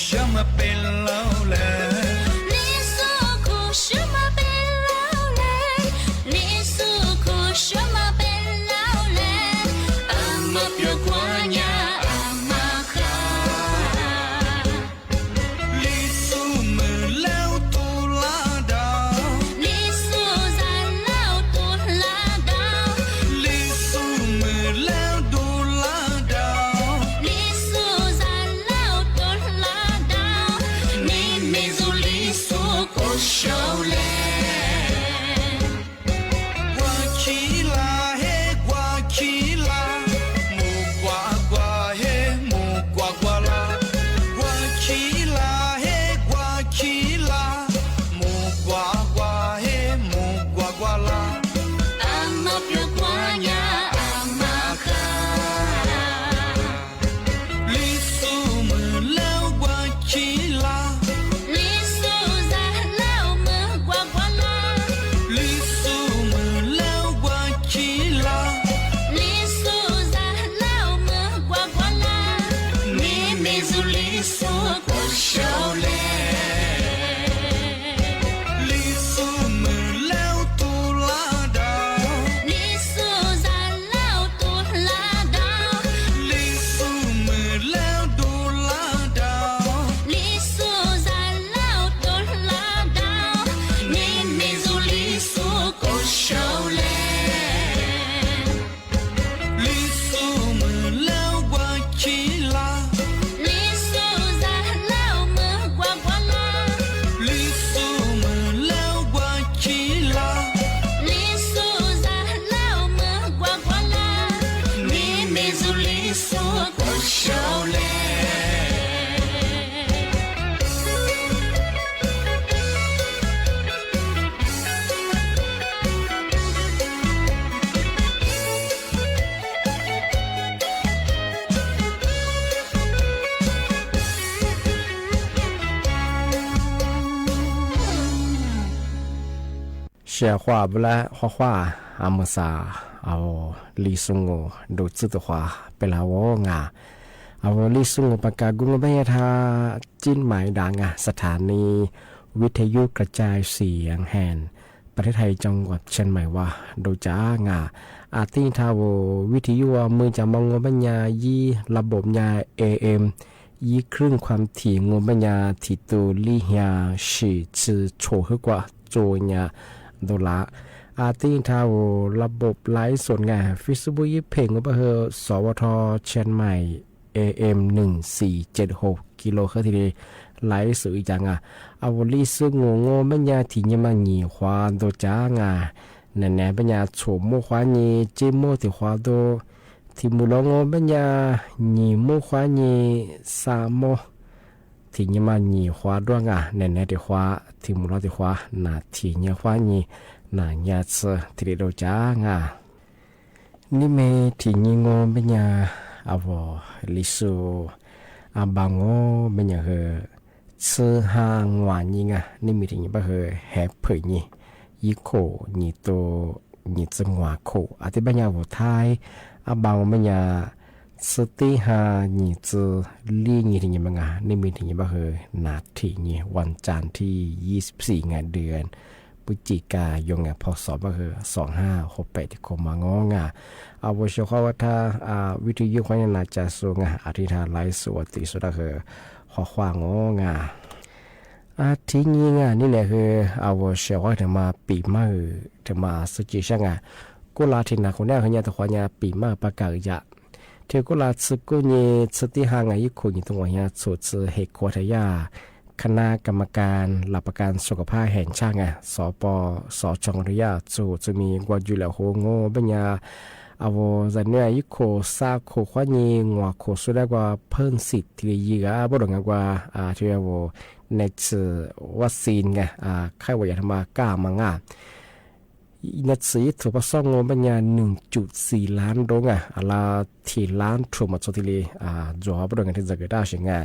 Sawv mas peb laug lawm. Li xu khuv sawv mas peb laug lawm. Li xu khuv sawv mas peb laug lawm. A mas piav kuv nyab a mas qha. Li xu mws laug tus lag dau. Li xu zam laug tus lag dau. Li xu mws laug tus lag dau. Li xu zam laug tus lag dau. Nej me zus li xu khuv sawv lawm. Guag khib laj he guag khib laj, mus guag guag he mus guag guag laj. Guag khib laj he guag khib laj, mus guag guag he mus guag guag laj. A mas piav kuv nyab a mas qha. Li xu mws laug guag khib laj. Li xu zam laug mws guag guag laj. Li xu mws laug guag khib laj. Li xu zam laug mws guag guag laj. Nej me zus li xu khuv sawv lawm. Li xu mws laug tus lag dau. Li xu zam laug tus lag dau. Li xu mws laug tus lag dau. Li xu zam laug tus lag dau. Nej me zus li xu khuv sawv lawm. Li xu mws laug guag khib laj. Li xu zam laug mws guag guag laj. Li xu mws laug guag khib laj. Li xu zam laug mws guag guag laj. Nej me zus li xu khuv sawv lawm. Sia huaj lab huaj huaj, a mus xav, a, Li Xu Ngu, dua txwj tus huaj peb lab ua nga. A, Li Xu Ngu pas kas kuv ngu peb nyav tha Chin Mai Dam nga, สถานีวิทยุกระจายเสียงแห่งประเทศไทยจังหวัดเชียงใหม่ ua dua cas nga. A tij tha ua วิทยุ ua mws cas mas ngu peb nyav yib ระบบ nyav A M yib khwj khuam thim ngu peb nyav thim tus li hiam sim tsi tshuam hwb kuam tsuas nyav ntau lav. A tij tha ua ระบบ ไลฟ์สด nga, Facebook yib phem ngu peb hu sov ua tho Chiang Mai A M หนึ่งสี่เจ็ดหก kilo hwb thiaj li laiv xwm ib cas nga. A ua Li Xu Ngu ngu peb nyav thim nyim mas nyim huav ntau cas nga. Nam nam peb nyav tshuam muaj huav nyim, tsib muaj thim huav ntau, thim mus los ngu peb nyav nyim muaj huav nyim, xa muaj thim nyim mas nyim huav dua nga. Nam nam thim huav, thim mus los thim huav, nam thim nyim huav nyim, nam nyim txwv thiaj li dua cas nga. Neb me thim nyim ngu peb nyav, a ua Li Xu, a npa ngu peb nyav hu txwv ha nguam nyim nga, neb me thim nyim peb hu hev phwm nyim, yib khum nyim tu, nyim txwv nguam khum. A tij peb nyav ua Thaib, a npa ngu peb nyav txwv tib ha nyim txwv li nyim thim nyim peb nga, neb me thim nyim peb hu nam thim nyim วันจันทร์ที่ยี่สิบสี่ ngày เดือนพฤศจิกายน yog nga pho xov peb hu xov ha huv pem tim kho mas ngu nga. A ua sawv huaj ua tha, a, วิทยุ huav nyim nam cas xu nga, a tij tha laiv xwm ua tim xu dab hu huaj huaj ngu nga. A thim nyim nga neb nam hu, a ua sawv huaj thim mas pim maj, thim mas xwb ci sab nga. Kuj las thim nam kuv neb hu nyam tus huav nyam pim maj pas kas yam. Thim kuj las txwv kuj nyim txwv tib ha nga yib khum nyim tu nguam nyam tshuam txwv hem khuav thaj yaj คณะกรรมการหลักประกันสุขภาพแห่งชาติ nga, xov pos xov tshoo thaj yaj txhua txhua me nqua ncw lam hu ngu peb nyav, a ua zais neb yib khum xa khum huav nyim nguam khum xwb dab kua phej xim thiaj li yig a pab dua nga kua, a thiaj ua nais txwm vaccine nga, khaj ua yam thaj mas kaj mas nga. Nais txwm yib thum pab xob ngu peb nyav หนึ่งจุดสี่ล้าน โดส nga, a las thim lab rhuav mas txhua thiaj li ntxuav pab dua nga thiaj ntxawm kawm daj sim nga.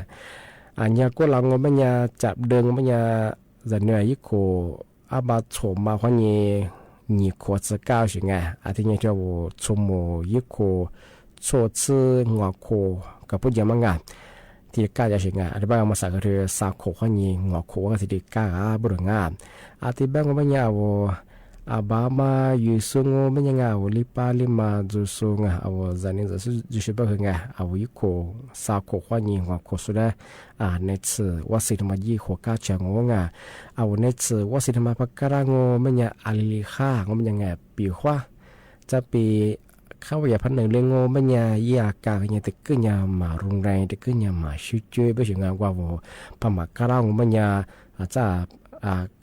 A nyam kuj las ngu peb nyav จับเดือน ngu peb nyav zais neb yib khum ab npa tshuam mas huav nyim nyim khuav txwv kaj sim nga, a thiaj nyam thiaj ua txhua mus yib khum tshuam txwv nguam khum kawm pub ncaws mas nga. thiaj li kaj yam sim nga, a pab mas xav hwv rau xa khum huab nyi nguas khum ua thiaj li kaj a pab rau nga. A ti pab ngo pab nya a vus, a pab mas yus xub ngo pab nya nga a vus li pab li mas txus xu nga a vus zam ni zam xub txus si pab hwv nga a vus ib khum xa khum huab nyi nguas khum xub dab. Neb txhim ua xim rau mas yij huas kab tshav ngo nga, a vus neb txhim ua xim rau mas pab kab rab ngo pab nya a li li haj ngo pab nya nga pim huab. Txaj pim khab ua yam phab nws li ngo pab nya yij a kas nya tes kwj nya mas roo rees tes kwj nya mas sib cuab pab sim nga nqa vus pab mas kab rab ngo pab nya txaj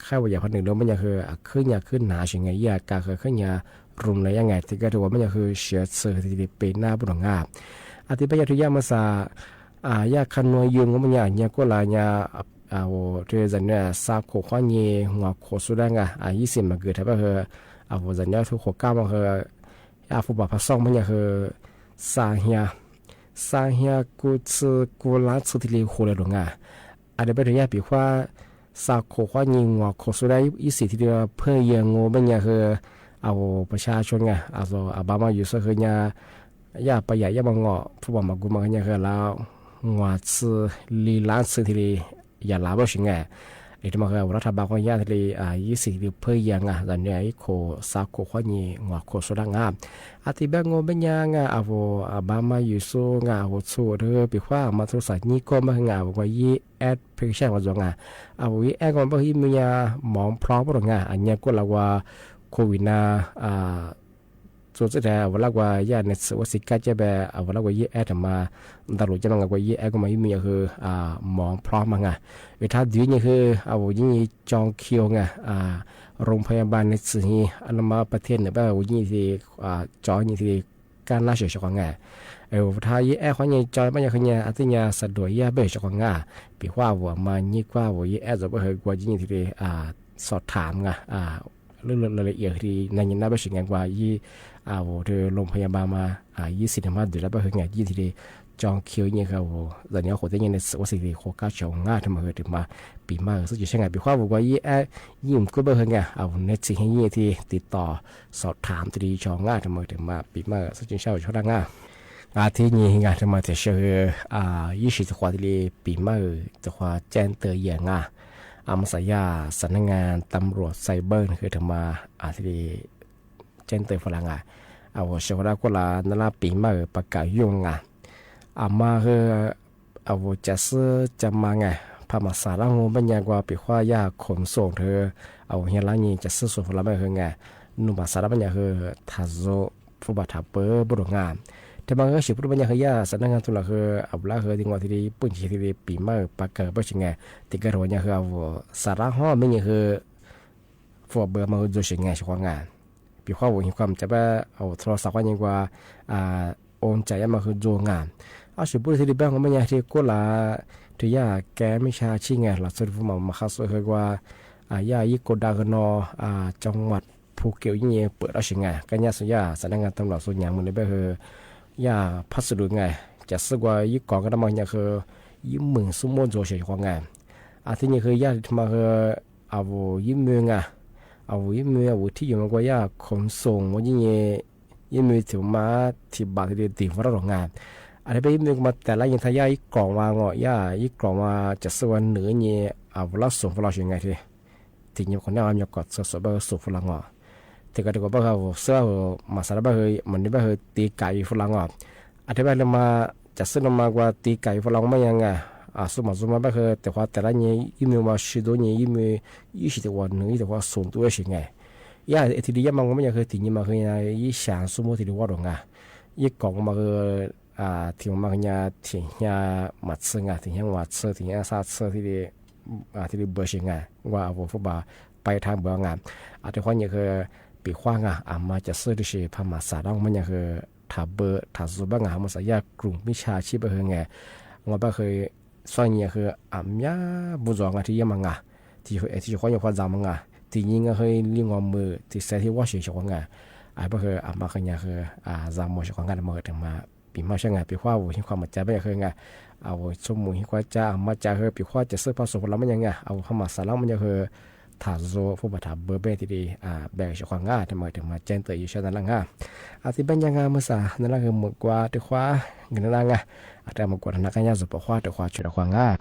khab ua yam phab nws li pab nya hwv khwb nya khwb hnav sim nga yij a kas hwv khwb nya roo le ya nga tes kaj rau ua pab nya hwv siav txhwm hwv thiaj li pem nab pab rau nga. A ti pab yaj rau yaj mas xav, yaj qha nua yug ngo pab nya nyias kuj las nya, rau zam ni xa khum huab nyi nguas khum xub dab nga ib xim mas kws rhais pab hwv, a vus zam ni tub huas kab mas hwv, a fub pam pha xoj pab nya hwv, xa hia, xa hia kuv txhwm kuv lab txhwm thiaj li hu le lus nga. A li pab rau yaj pim huab, xa khum huab nyi nguas khum xub dab ib xim thiaj li phaj yag ngo pab nya hwv, a vus pas sab tsua nga, a pab mas yus xav hwv nya, yaj pas yam yaj mas ngom fub pam mas kuv mas nya hwv lab, nguas txhwm li lab txhwm thiaj li yam lav pab sim nga. Es rau mas hwv a vus lab rhais pab quaj yaj thiaj li ib xim thiaj li phaj yag nga zam ni ib khum xa khum huab nyi nguas khum xub dab nga. A ti pab ngo pab nya nga a vus a pab mas yus xub nga a vus txhua rau pim huab mas txhua xav nyib koj pab hwv nga a vus nqa yib application ua zuav nga. A vus yib app ko pab hwv ib me nya mov plhob pab rau nga a nya kuj las ua covid na txua txij rhais a vus lab ua yaj nws txhim ua xim kab caj pab a vus lab ua yib app rau mas ntau lus caj mas nga ua yib app ko mas ib me nya hwv mov plhob mas nga. Vim thab twv nya hwv a vus yib nyi coo khiu nga, roo pha ya npas nws txhim hi, a no mas pas thiaj nws pab vus yib nyi thiaj li, cov nyi thiaj li kaj nab sim sov qhov nga. Thab yib app qhov nyi cov pab nya hwv nya a tij nya xav duam yaj pab sov qhov nga. Pim huab a vus mas nyib kuab a vus yib app zov pab hwv ua yib nyi thiaj li sov tham nga, lwm lwm la ib yam li na nyi nab pab sim nga nqa yib, a vus rau loo pha ya npas mas yib xim rau mas twv rau pab hwv nga yib thiaj li coo khiu nya hwv a vus zam ni qhuav teb nya nws txhim ua xim thiaj li huas kab tshav nga rau mas hwv rau mas pim mas hwv xwb tsis sab nga pim huab a vus nqa yib app yib mus kuj pab hwv nga a vus nws txhim hi yib thiaj li tiv tos sov tham thiaj li tshav nga rau mas rau mas pim mas hwv xwb tsis sab ua tshav dab nga. Nqa thib nyi nga rau mas tias sawv hwv yib sim tus qhuav thiaj li pim mas hwv tus qhuav ceeb tawm yam nga. A mas xav yaj xam neej nga tam ruam xais pawg hwv rau mas thiaj li ceeb tawm fas las nga. A vus sawv huv dab kuj las nab lab pim mas hwv pas kam yooj nga. A mas hwv a vus cas xwb cas mas nga, pha mas xav dab ngo pab nya nqa pim huab yaj khoom xoom hwv, a vus hia lab nyi cas xwb xoom fas las mas hwv nga, nug mas xav dab pab nya hwv tham zoo fub pam tham pawg pab rau nga. Rau mas hwv sim pub rau pab nya hwv yaj xam neej nga tus los hwv a vus lab hwv ti nqa thiaj li pw ntsis thiaj li pim mas hwv pas kam pab sim nga, tes kaj rau ua nya hwv a vus xav dab hob me nya hwv fub pam pawg mas hwv ntxuag sim nga sov qhov nga. Pim huab a vus hi khuam cas pab a vus tho xav qhov nyi nqa, o cas yaj mas hwv ntxuag nga. A sim pub thiaj li pab ngo pab nya thiaj kuj las, rau yaj kev me sab tshij nga los txhua fub mas mas qha xu hwv nqa, yaj yib kos da hwv no, cov mas phu kiu yib nyi pam dab sim nga kaj nyab xu yaj xam neej nga tam los xu nyam mus li pab hwv, yaj phab xu lus nga, cas xwb nqa yib kos nqa dab mas nya hwv, yib meem xub muab ntxuag sim sov qhov nga. A thiaj nyi hwv yaj mas hwv a vus yib me nga, a vus yib me a vus thib yus mas nqa yaj khoom xoom ua yib nyi, yib me thim mas thim npam thiaj li tim fas rab los nga. A thiaj pab yib me mas tas lab nyi thaj yaj ib kos mas ngo yaj ib kos mas cas xwb ua nws nyi, a vus lab xoom fas los sim nga thiaj, tim nyi qhov nab nyuag kom txhua xom pab hwv xoom fas los ngo. Tes kaj rau kom pab hwv a vus xwb a vus mas xav dab pab hwv mas nws pab hwv tiv kam yus fas los ngo. A thiaj pab li mas cas xwb no mas nqa tiv kam yus fas los mas nya nga, xub mas xub mas pab hwv tes qhuav tas lab nyi yib me mas sib tub nyi yib me, yib sim tes ua nws yib tes qhuav xoom ntuj sim nga. Yaj thiaj li yaj mas nqa pab nya hwv tim nyi mas hwv yib xya xub muab thiaj li vab rau nga. Yib kos mas hwv thim mas hwv nya thim hnya mas txhij nga thim hnya mas txhij thim hnya xab txhij thiaj li npua sim nga nqa a vus fub pam pab thab npua nga. A rau qhov nya hwv pim huab nga a mas cas xwb tib si pha mas xav dab mas nya hwv tham pawg tham zoo pab nga mas xav yaj krum me sab tshij pab hwv nga, nqa pab hwv xub nyi hwv a myab npua zos nga thiaj yaj mas nga. Tim tsis qhuav nyuag qhuav ntxav mas nga, tim nyi nga hwv li nkaus mws tim xaiv thiaj vab sim sov qhov nga. A pab hwv a mas qhov nya hwv zas mus sov qhov nga mas hwv rau mas pim mas sab nga pim huab a vus hi khuam mas cas pab nya hwv nga. A vus txhua mus hi khuam cas a mas cas hwv pim huab cas xwb pab xoom fas los mas nya nga a vus pha mas xav dab mas nya hwv tham zoo fub pam tham pawg peb thiaj li npe sov qhov nga rau mas rau mas ceeb tawm yus sab na laj nga. A thiaj pab nya nga mas xav na laj hwv mus nqa rau huab nws na laj nga. Rais mus kuas rau nab qab nyob zoo, pov huab rau qhua tshwm rau qhua nqaj.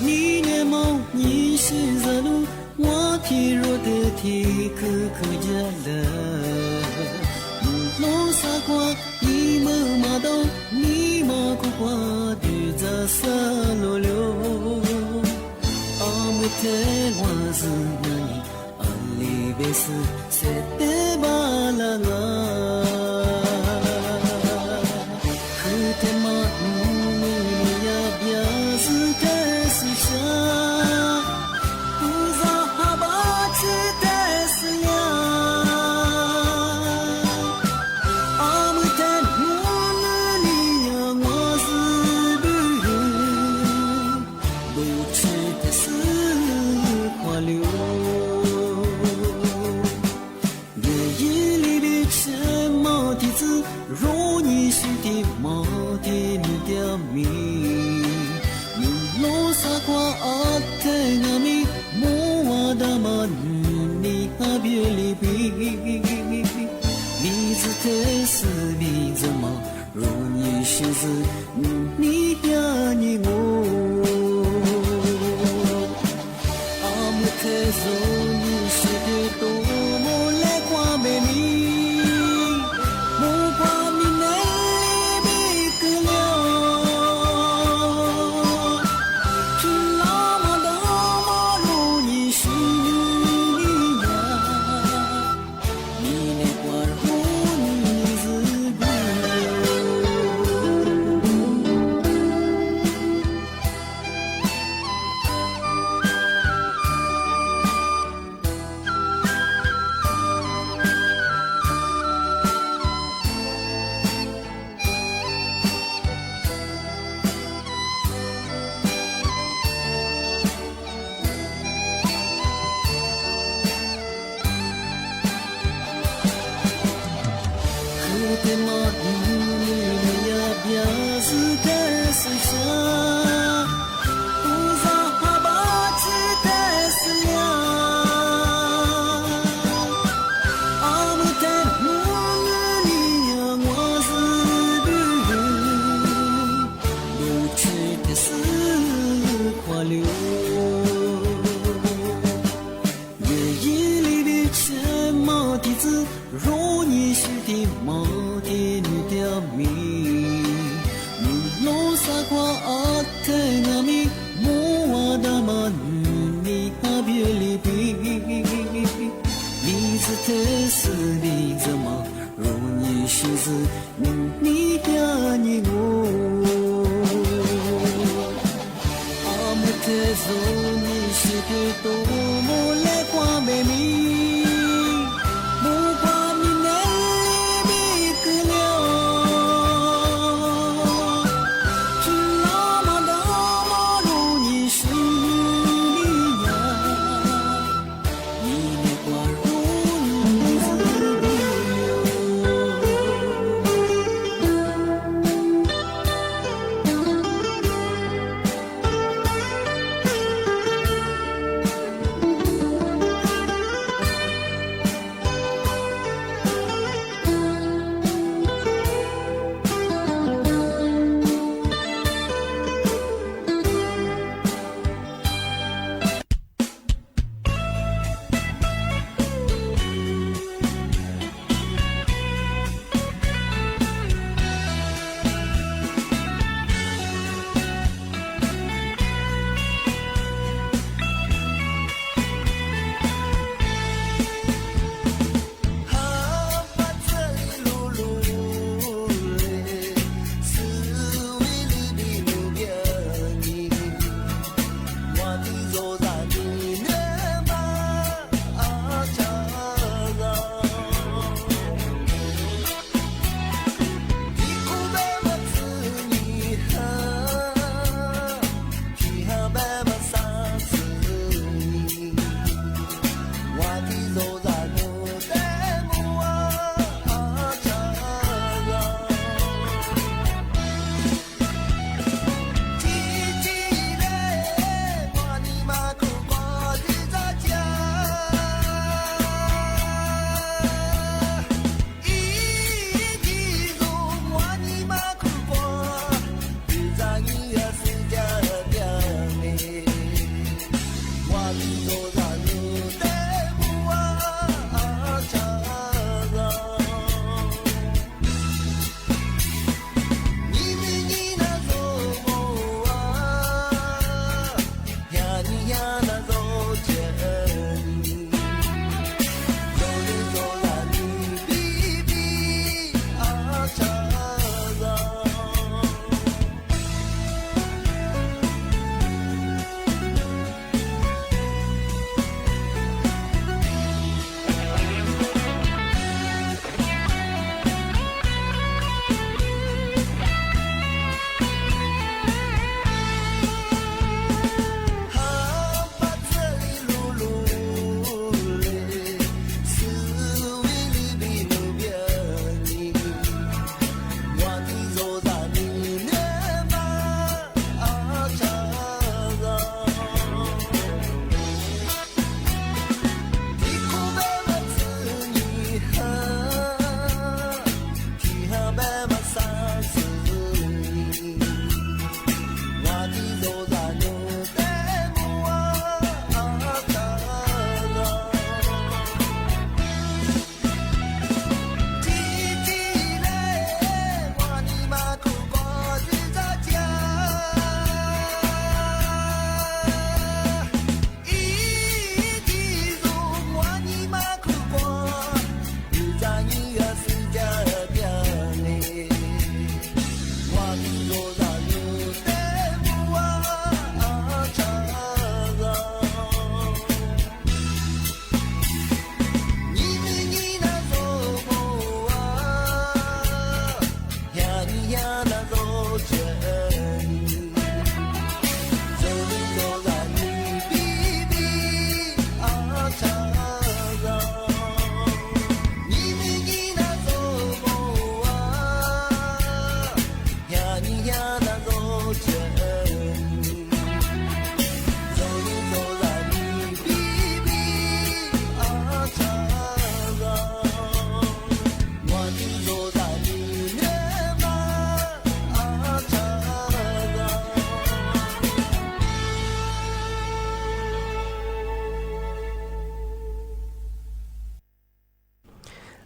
Nim niaj hmo ib sim zaj lub, huab thim ruam twb thim khwv khwv ncaj lawm. Mus hlob xav khuav ib mwm mas tau, nim mas kuj khuav twb txawj xav luag lug. Ob mwm thev huab zwm na ni, a li peb xwb xeeb teb npaj laj nga. Khwv thev mas hnub nws yaj piam xwb thev xwb xyav, kuv zaj hab pab txwv thev xwb nyab. Ob mwm thev hnub nws li yog huab zwm dwb hwm, ntuj tshwj thev xwb khuav lug. Yog yij li peb tsheb mos thib txwv, rooj nyij sib thib mos thib nws thiab mis. Nws hlob xav khuav ob thev nyab me, mus ua dab mas nws nim hab pib li pib. Vim txwv thev xwb vim ntxawg mos, rooj nyij sib txwv Ces zoo ib sim twb tuaj mus lawm kuv me me, mus kuv me me li me kwv li os. Tsis los mas nrog mos lus ib sim li nyab, ib niam kuv hlub li xwb.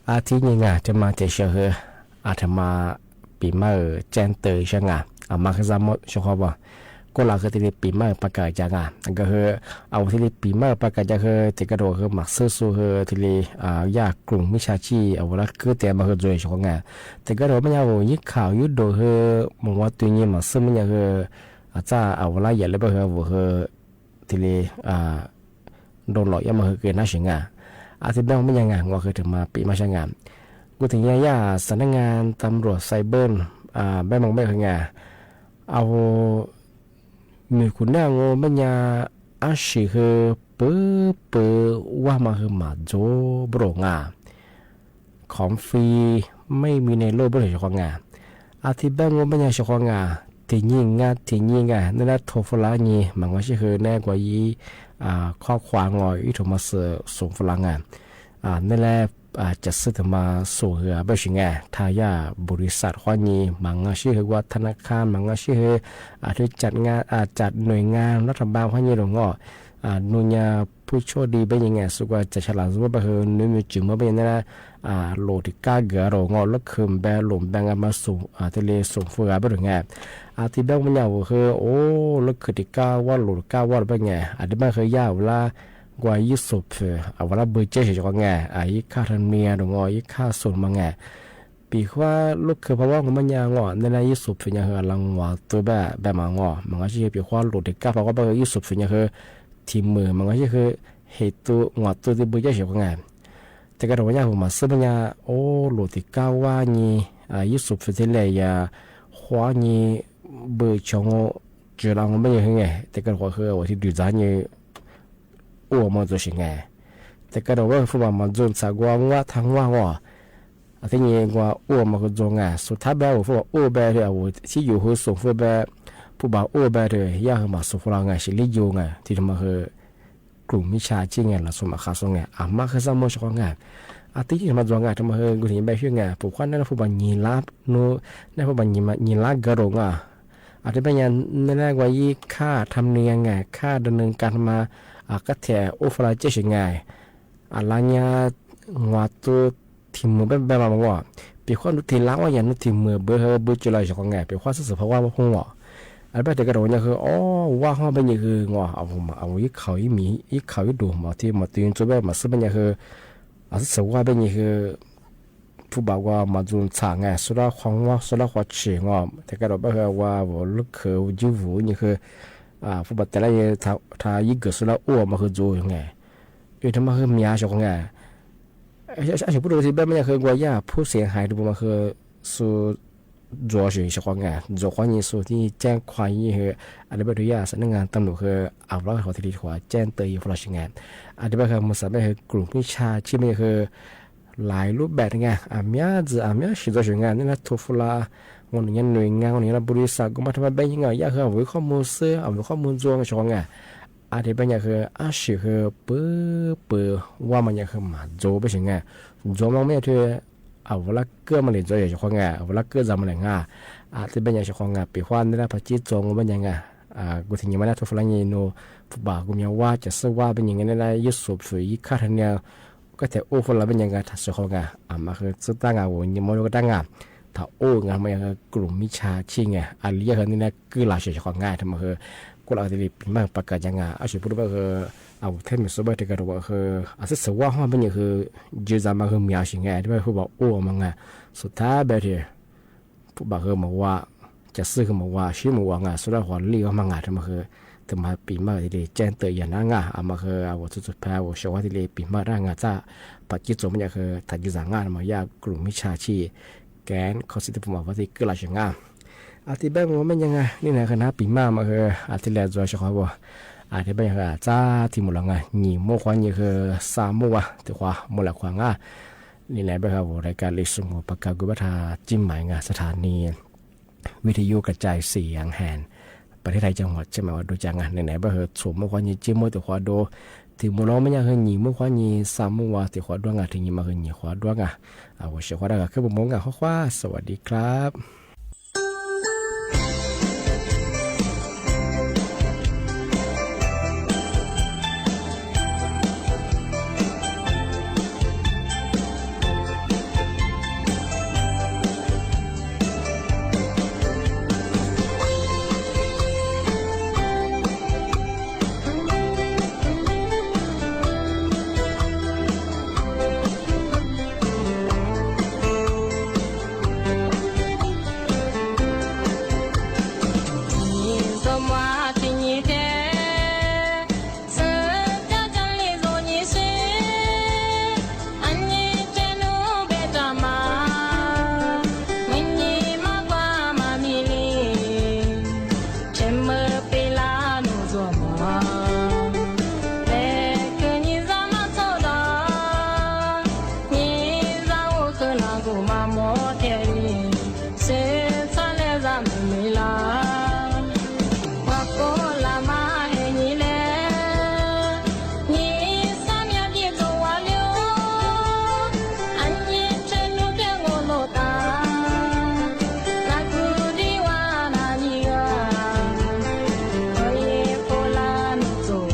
Ab thib nyeg na, rov mas tias sawv hwv, a rov mas pim mawj tseeb tw sab na, a mas hwv zaj muab sub qhob as, kuj los hwv thiaj li pim mawj pa kawm cas na, nkawd hwv, a ua thiaj li pim mawj pa kawm cas hwv ces koj rau hwv mam xub xu hwv thiaj li yaj kloom mib sa tsij a ua lab kwb tias mas hwv txuas sub qhob na, ces koj rau mej nyaj ua yib kham yub dua hwv mus ua tw nyeg mam xwb mej nyaj hwv txaj a ua lab yam li peb hwv vus hwv thiaj li nroo los yam mas hwv kev nab sim nga. A thiab peb ua me nyuam nga nqua hwv rau mas pim mas sab nga. Kuv thiaj nyiam yam xam nab nga tam ruam xais npawj, peb moos peb hwv nga. A hu, nws kuv nab ua me nyuam ab sim hwv pw pw ua mas hwv mas ntxuv npau nga. Khov fij mej mi ne loj npau sab qhov nga. A thiab peb ua me nyuam sab qhov nga, thiaj nyiam nga thiaj nyiam nga, nej lab thau fua lab nyi mas nqa sij hwm nej kua ib khob khuas nqos ib rau mas xoom fua lab nga. Nej lab cov xwb tus mas xoom hwv npau sab nga, thaj yam npu ri xam qhov nyi mas nqa sij hwm ua thab nab khab mas nqa sij hwm, a thiab cam nws nga nab rhab npab qhov nyi los nqos. Nus nyuam phooj ywg di peb nyi nga xwb kua cas tshaj las zuj peb hwv nws me tsis muaj peb nyi ne lab lus ris kab gawv rau nqos lub khw npe lus npe nga mas xoom thiaj li xoom fua npau rau nga. A thiab peb ua me nyuam vus hwv ua lub khw ris kab ua lus ris kab ua rau peb nga. A thiab peb hwv yam ua lab nqua ib xoom fwm a ua lab npawg ceb sab qhov nga, ib khaj rhab nias rau nqos ib khaj xoom mas nga. Pim huab lub khw pab ua nqua me nyuam nqos nej lab ib xoom fwm nyuam hwv a las nqua tu peb peb mas nqos mas nqa sij hwm pim huab lus ris kab pab ua peb hwv ib xoom fwm nyuam hwv thim mwm mas nqa sij hwm hem tu nqos tu ti npawg ceb sab qhov nga. Tes koj rau ua nyuam hwv mas xwb peb nyuam ua lus ris kab ua nyi ib xoom fwm thiaj li yam huab nyi npawg tshoo tsis las nqua me nyuam hwv nga, tes koj rau qhov hwv ua thiaj dwm ntxav nyi ua mas ntxuav sim nga. Tes koj rau ua fub mas mas ntxuav ntxham nqua nqua thaj nqua nqos, thiab nyi nqua ua mas hwv ntxuav nga. Xub thab peb ua fub mas ua peb thiab ua thiab yus hwv xoom fub peb, fub mas ua peb thiab yam hwv mas xoom fub los nga sim li yus nga thiab mas hwv krum mib tsha tsij nga los xoom mas qha xoom nga a mas hwv xab muaj sab qhov nga. A tib yam mas ntxuav nga rau mas hwv kuv thiaj npaj xyuam nga pum huab nej fub mas nyim lab nub, nej fub mas nyim lab gawv rau nga. A thiab peb nyuam nej lab nqua ib khaj rhab nias nga khaj rhab nias ka mas qab them ua fub los ceb sab nga. A lab nyuam nqua tu thim mwm peb peb mas mas nqos, pim huab nub thim lab ua yam nub thim mwm npawg hwv npawg tsis los sab qhov nga pim huab xwb xwm pab ua hwv nqos. A peb tes koj rau nyuam hwv o ua hov peb nyuam hwv nqos a ib khaum ib mis ib khaum ib dus mas thiab mas twb ntxuav peb mas xwb peb nyuam hwv xwb xwm ua peb nyuam hwv fub mas ua mas ntxuav ntxham nga xub lab qhov nqua xub lab qhov tshis nqos tes koj rau peb hwv ua vus lub khw ywj vus nyuam hwv fub mas tes lab rhab ib kawm xub lab ua mas hwv ntxuav nga. Rhab mas hwv miav sab qhov nga. Ab sim pub rau thiab peb mas nyuam hwv nqua yam phub xeev hais rau pub mas hwv xub ntxuav sim sab qhov nga ntxuav qhov nyi xub thiab ceeb khuam nyuam hwv. A thiab peb rau yam xam nab nga tam lus hwv a lab qhov thiaj li qhuav ceeb tawm yus fub los sim nga. A thiab peb hwv mus xam peb hwv krum mib tsha tsij peb nyuam hwv lais lub npe nga a miab ntxwv a miab sim ntxuav sim nga nej lab thau fub lab nqua nws nyob nws nga nqua nws nyob lab npu ri xam kuv mas rhab mas peb nyi nga yam hwv a vus ib qhov mus xwb a vus ib qhov mus ntxuav sab qhov nga. A thiab peb nyuam hwv ab sim hwv pw pw ua mas nyuam hwv mas ntxuav peb sim nga. Ntxuav mas me nyuam thiab a vus lab kawg mas li ntxuav yam sab qhov nga a vus lab kawg zam mas li nga. A thiab peb nyuam sab qhov nga pim huab nej lab pab cib txuas nqua peb nyuam nga. Kuv thiaj nyiam mas nej thau fub lab nyi nus fub mas kuv nyuam ua cov xwb ua peb nyuam nga nej lab ib xoom fwm ib khaj rhab nias koj them ua fub lab peb nyuam nga tham sab qhov nga a mas hwv txwb tab nga vus nyiam muab rau koj tab nga. Tham ua nga mas yog krum mib tsha tsij nga a li yam hwv nej lab kwj lam sab qhov nga rhab mas hwv kuj lam thiaj li pim mas pab kawm ncaj nga ab sim pub rau peb hwv a vus thiab me xub peb rau kawm rau hwv a xwb xwm ua hov peb nyuam hwv ntsis zam mas hwv miav sim nga thiab peb fub mas ua mas nga. Xub thab peb thiab fub mas hwv mus ua cov xwb hwv mus ua sib mus ua nga xub lab qhov li ua mas nga rhab mas hwv tus mas pim mas thiaj li ceeb tawm yam nab nga a mas hwv a vus txhua txhua pab vus sab huab thiaj li pim mas rab nga txaj pab cib txuas peb nyuam hwv tham ncaj zam nga mas yam krum mib tsha tsij kev kho xib tib fub mas vus thiaj kwj lam sab nga. A thiab peb mus me nyuam nga nej na hwv nab pim mas mas hwv a thiaj li ntxuav sab qhov vus. A thiab peb nyuam hwv txaj thiaj mus los nga nyim muaj qhuav nyuam hwv xa muaj ua tus qhuav muaj lam qhuav nga. Li na peb hwv vus rau koj li xu mus pab kawm kuv pab tham cib mais nga xab tham ni vij thij yub ka cai xi yang han pab thiab thaj cov huam cib mais ua dua cas nga li na peb hwv txhua muaj qhuav nyuam cib muaj tus qhuav dua. Thiaj mus los me nyuam hwv nyim muaj qhuav nyuam xa muaj ua tus qhuav dua nga thiaj nyim mas hwv nyim qhuav dua nga. A vus sab huab dab khwb mus mus nga huab huab xas vas di klab. Peb khwv nyiaj zaj mas txhob dag, nyiaj zaj ua khwv los kuv mas muab thiaj li, seb txhob li zaj mus li lawm. Ua koj lam mas hem nyiaj li, nyiaj xab niag kis txuas ua liu, a nyiaj tsheej ntuj thiaj nqus ntuj tas, na kuv dim ua na nyiaj, ua li puas lam nws txuas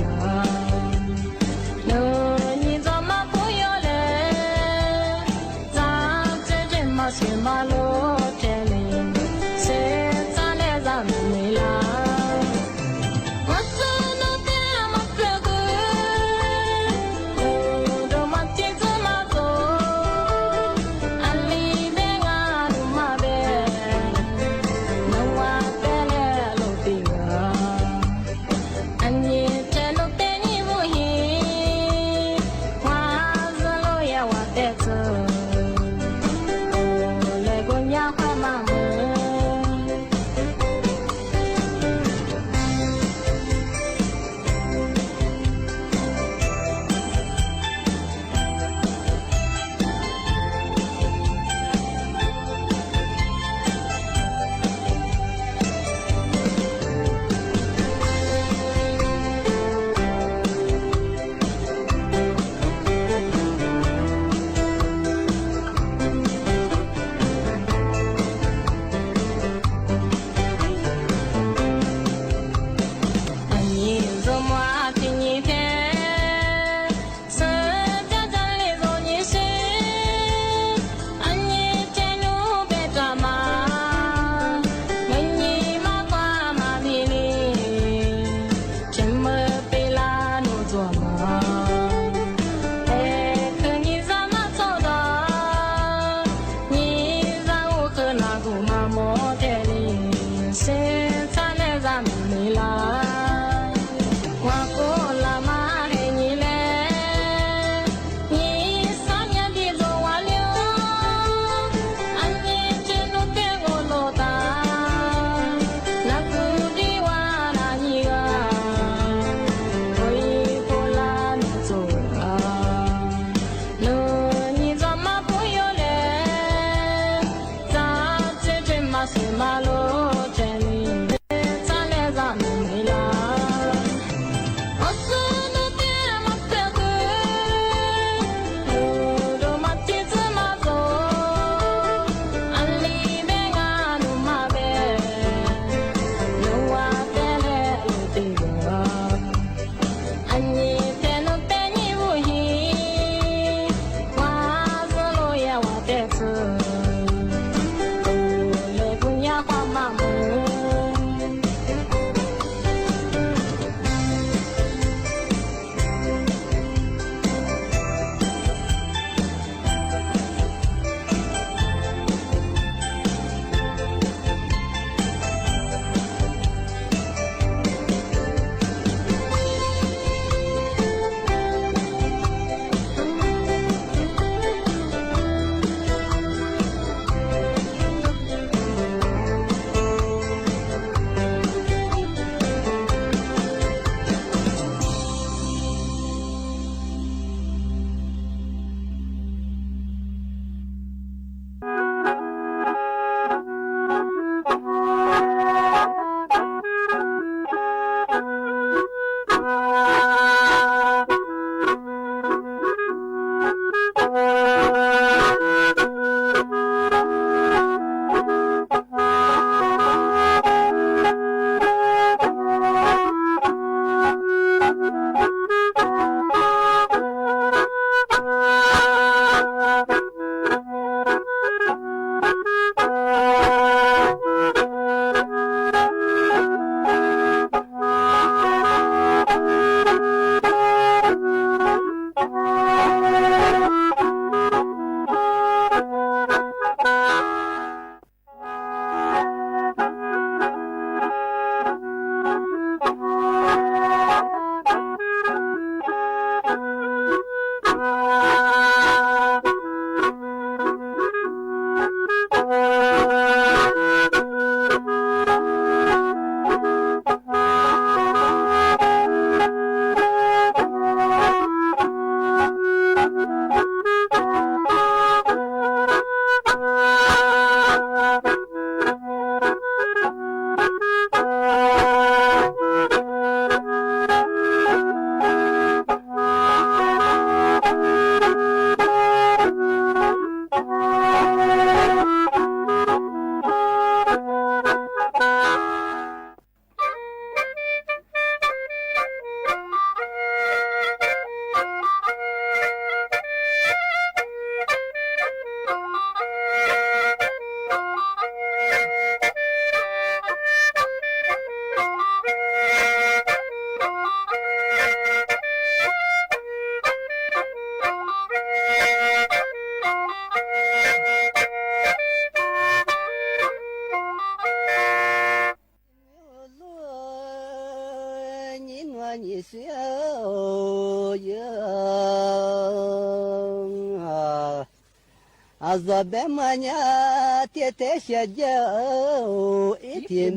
Zos peb mas nyab thiab teb xyaw ncawg ib thim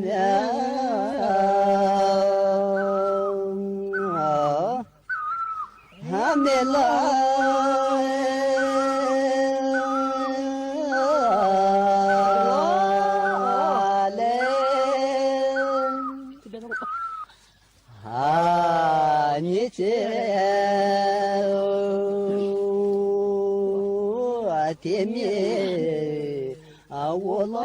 me los le. Nyiv tsev thiab me ua los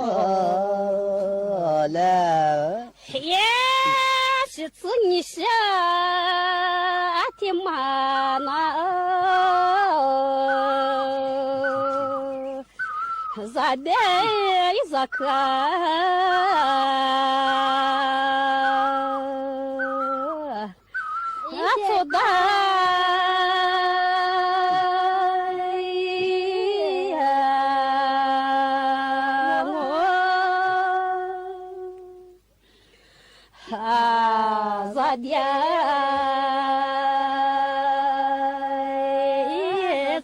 lawm. Ib sim txwv nyis sib thiab mas no zos deb ib zos khwv txhua dag zos diav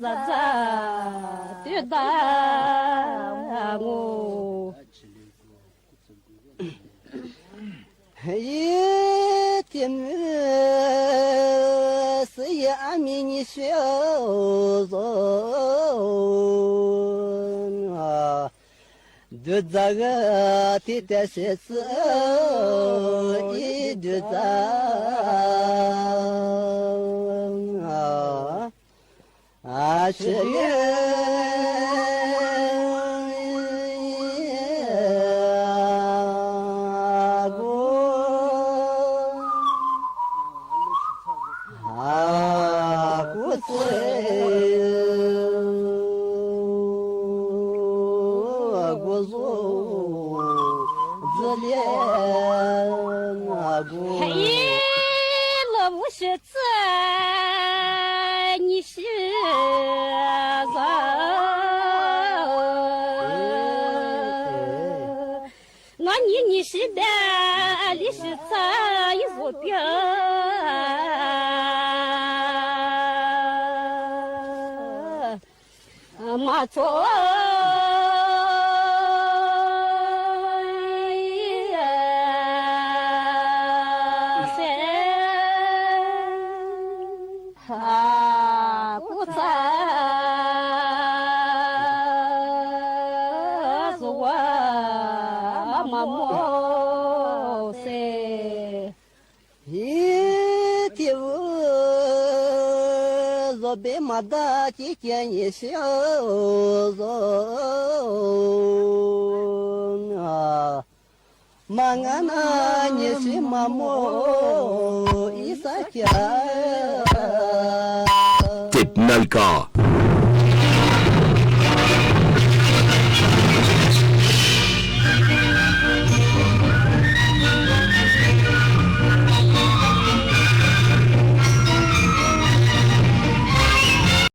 zos txaj twb dag mus. Ib thim xwb yog ob me nyuam siab zos, dub txav thiab tas siab xwb ib dub txav. Tsis li kuv, kuv txwj, kuv zoj txwj liab kuv. Ib los vuv sib txwj nyis sib zog, no nyis nyis sib dag li sib txaj ib zuj tiag. Mas txhua se kuv txaj zuj ua mas muaj se. Ib thim zos peb mas dag cib cia nyis sib zog, mas nqa na nyis sib mas muaj ib sab ca. Tet na li kas.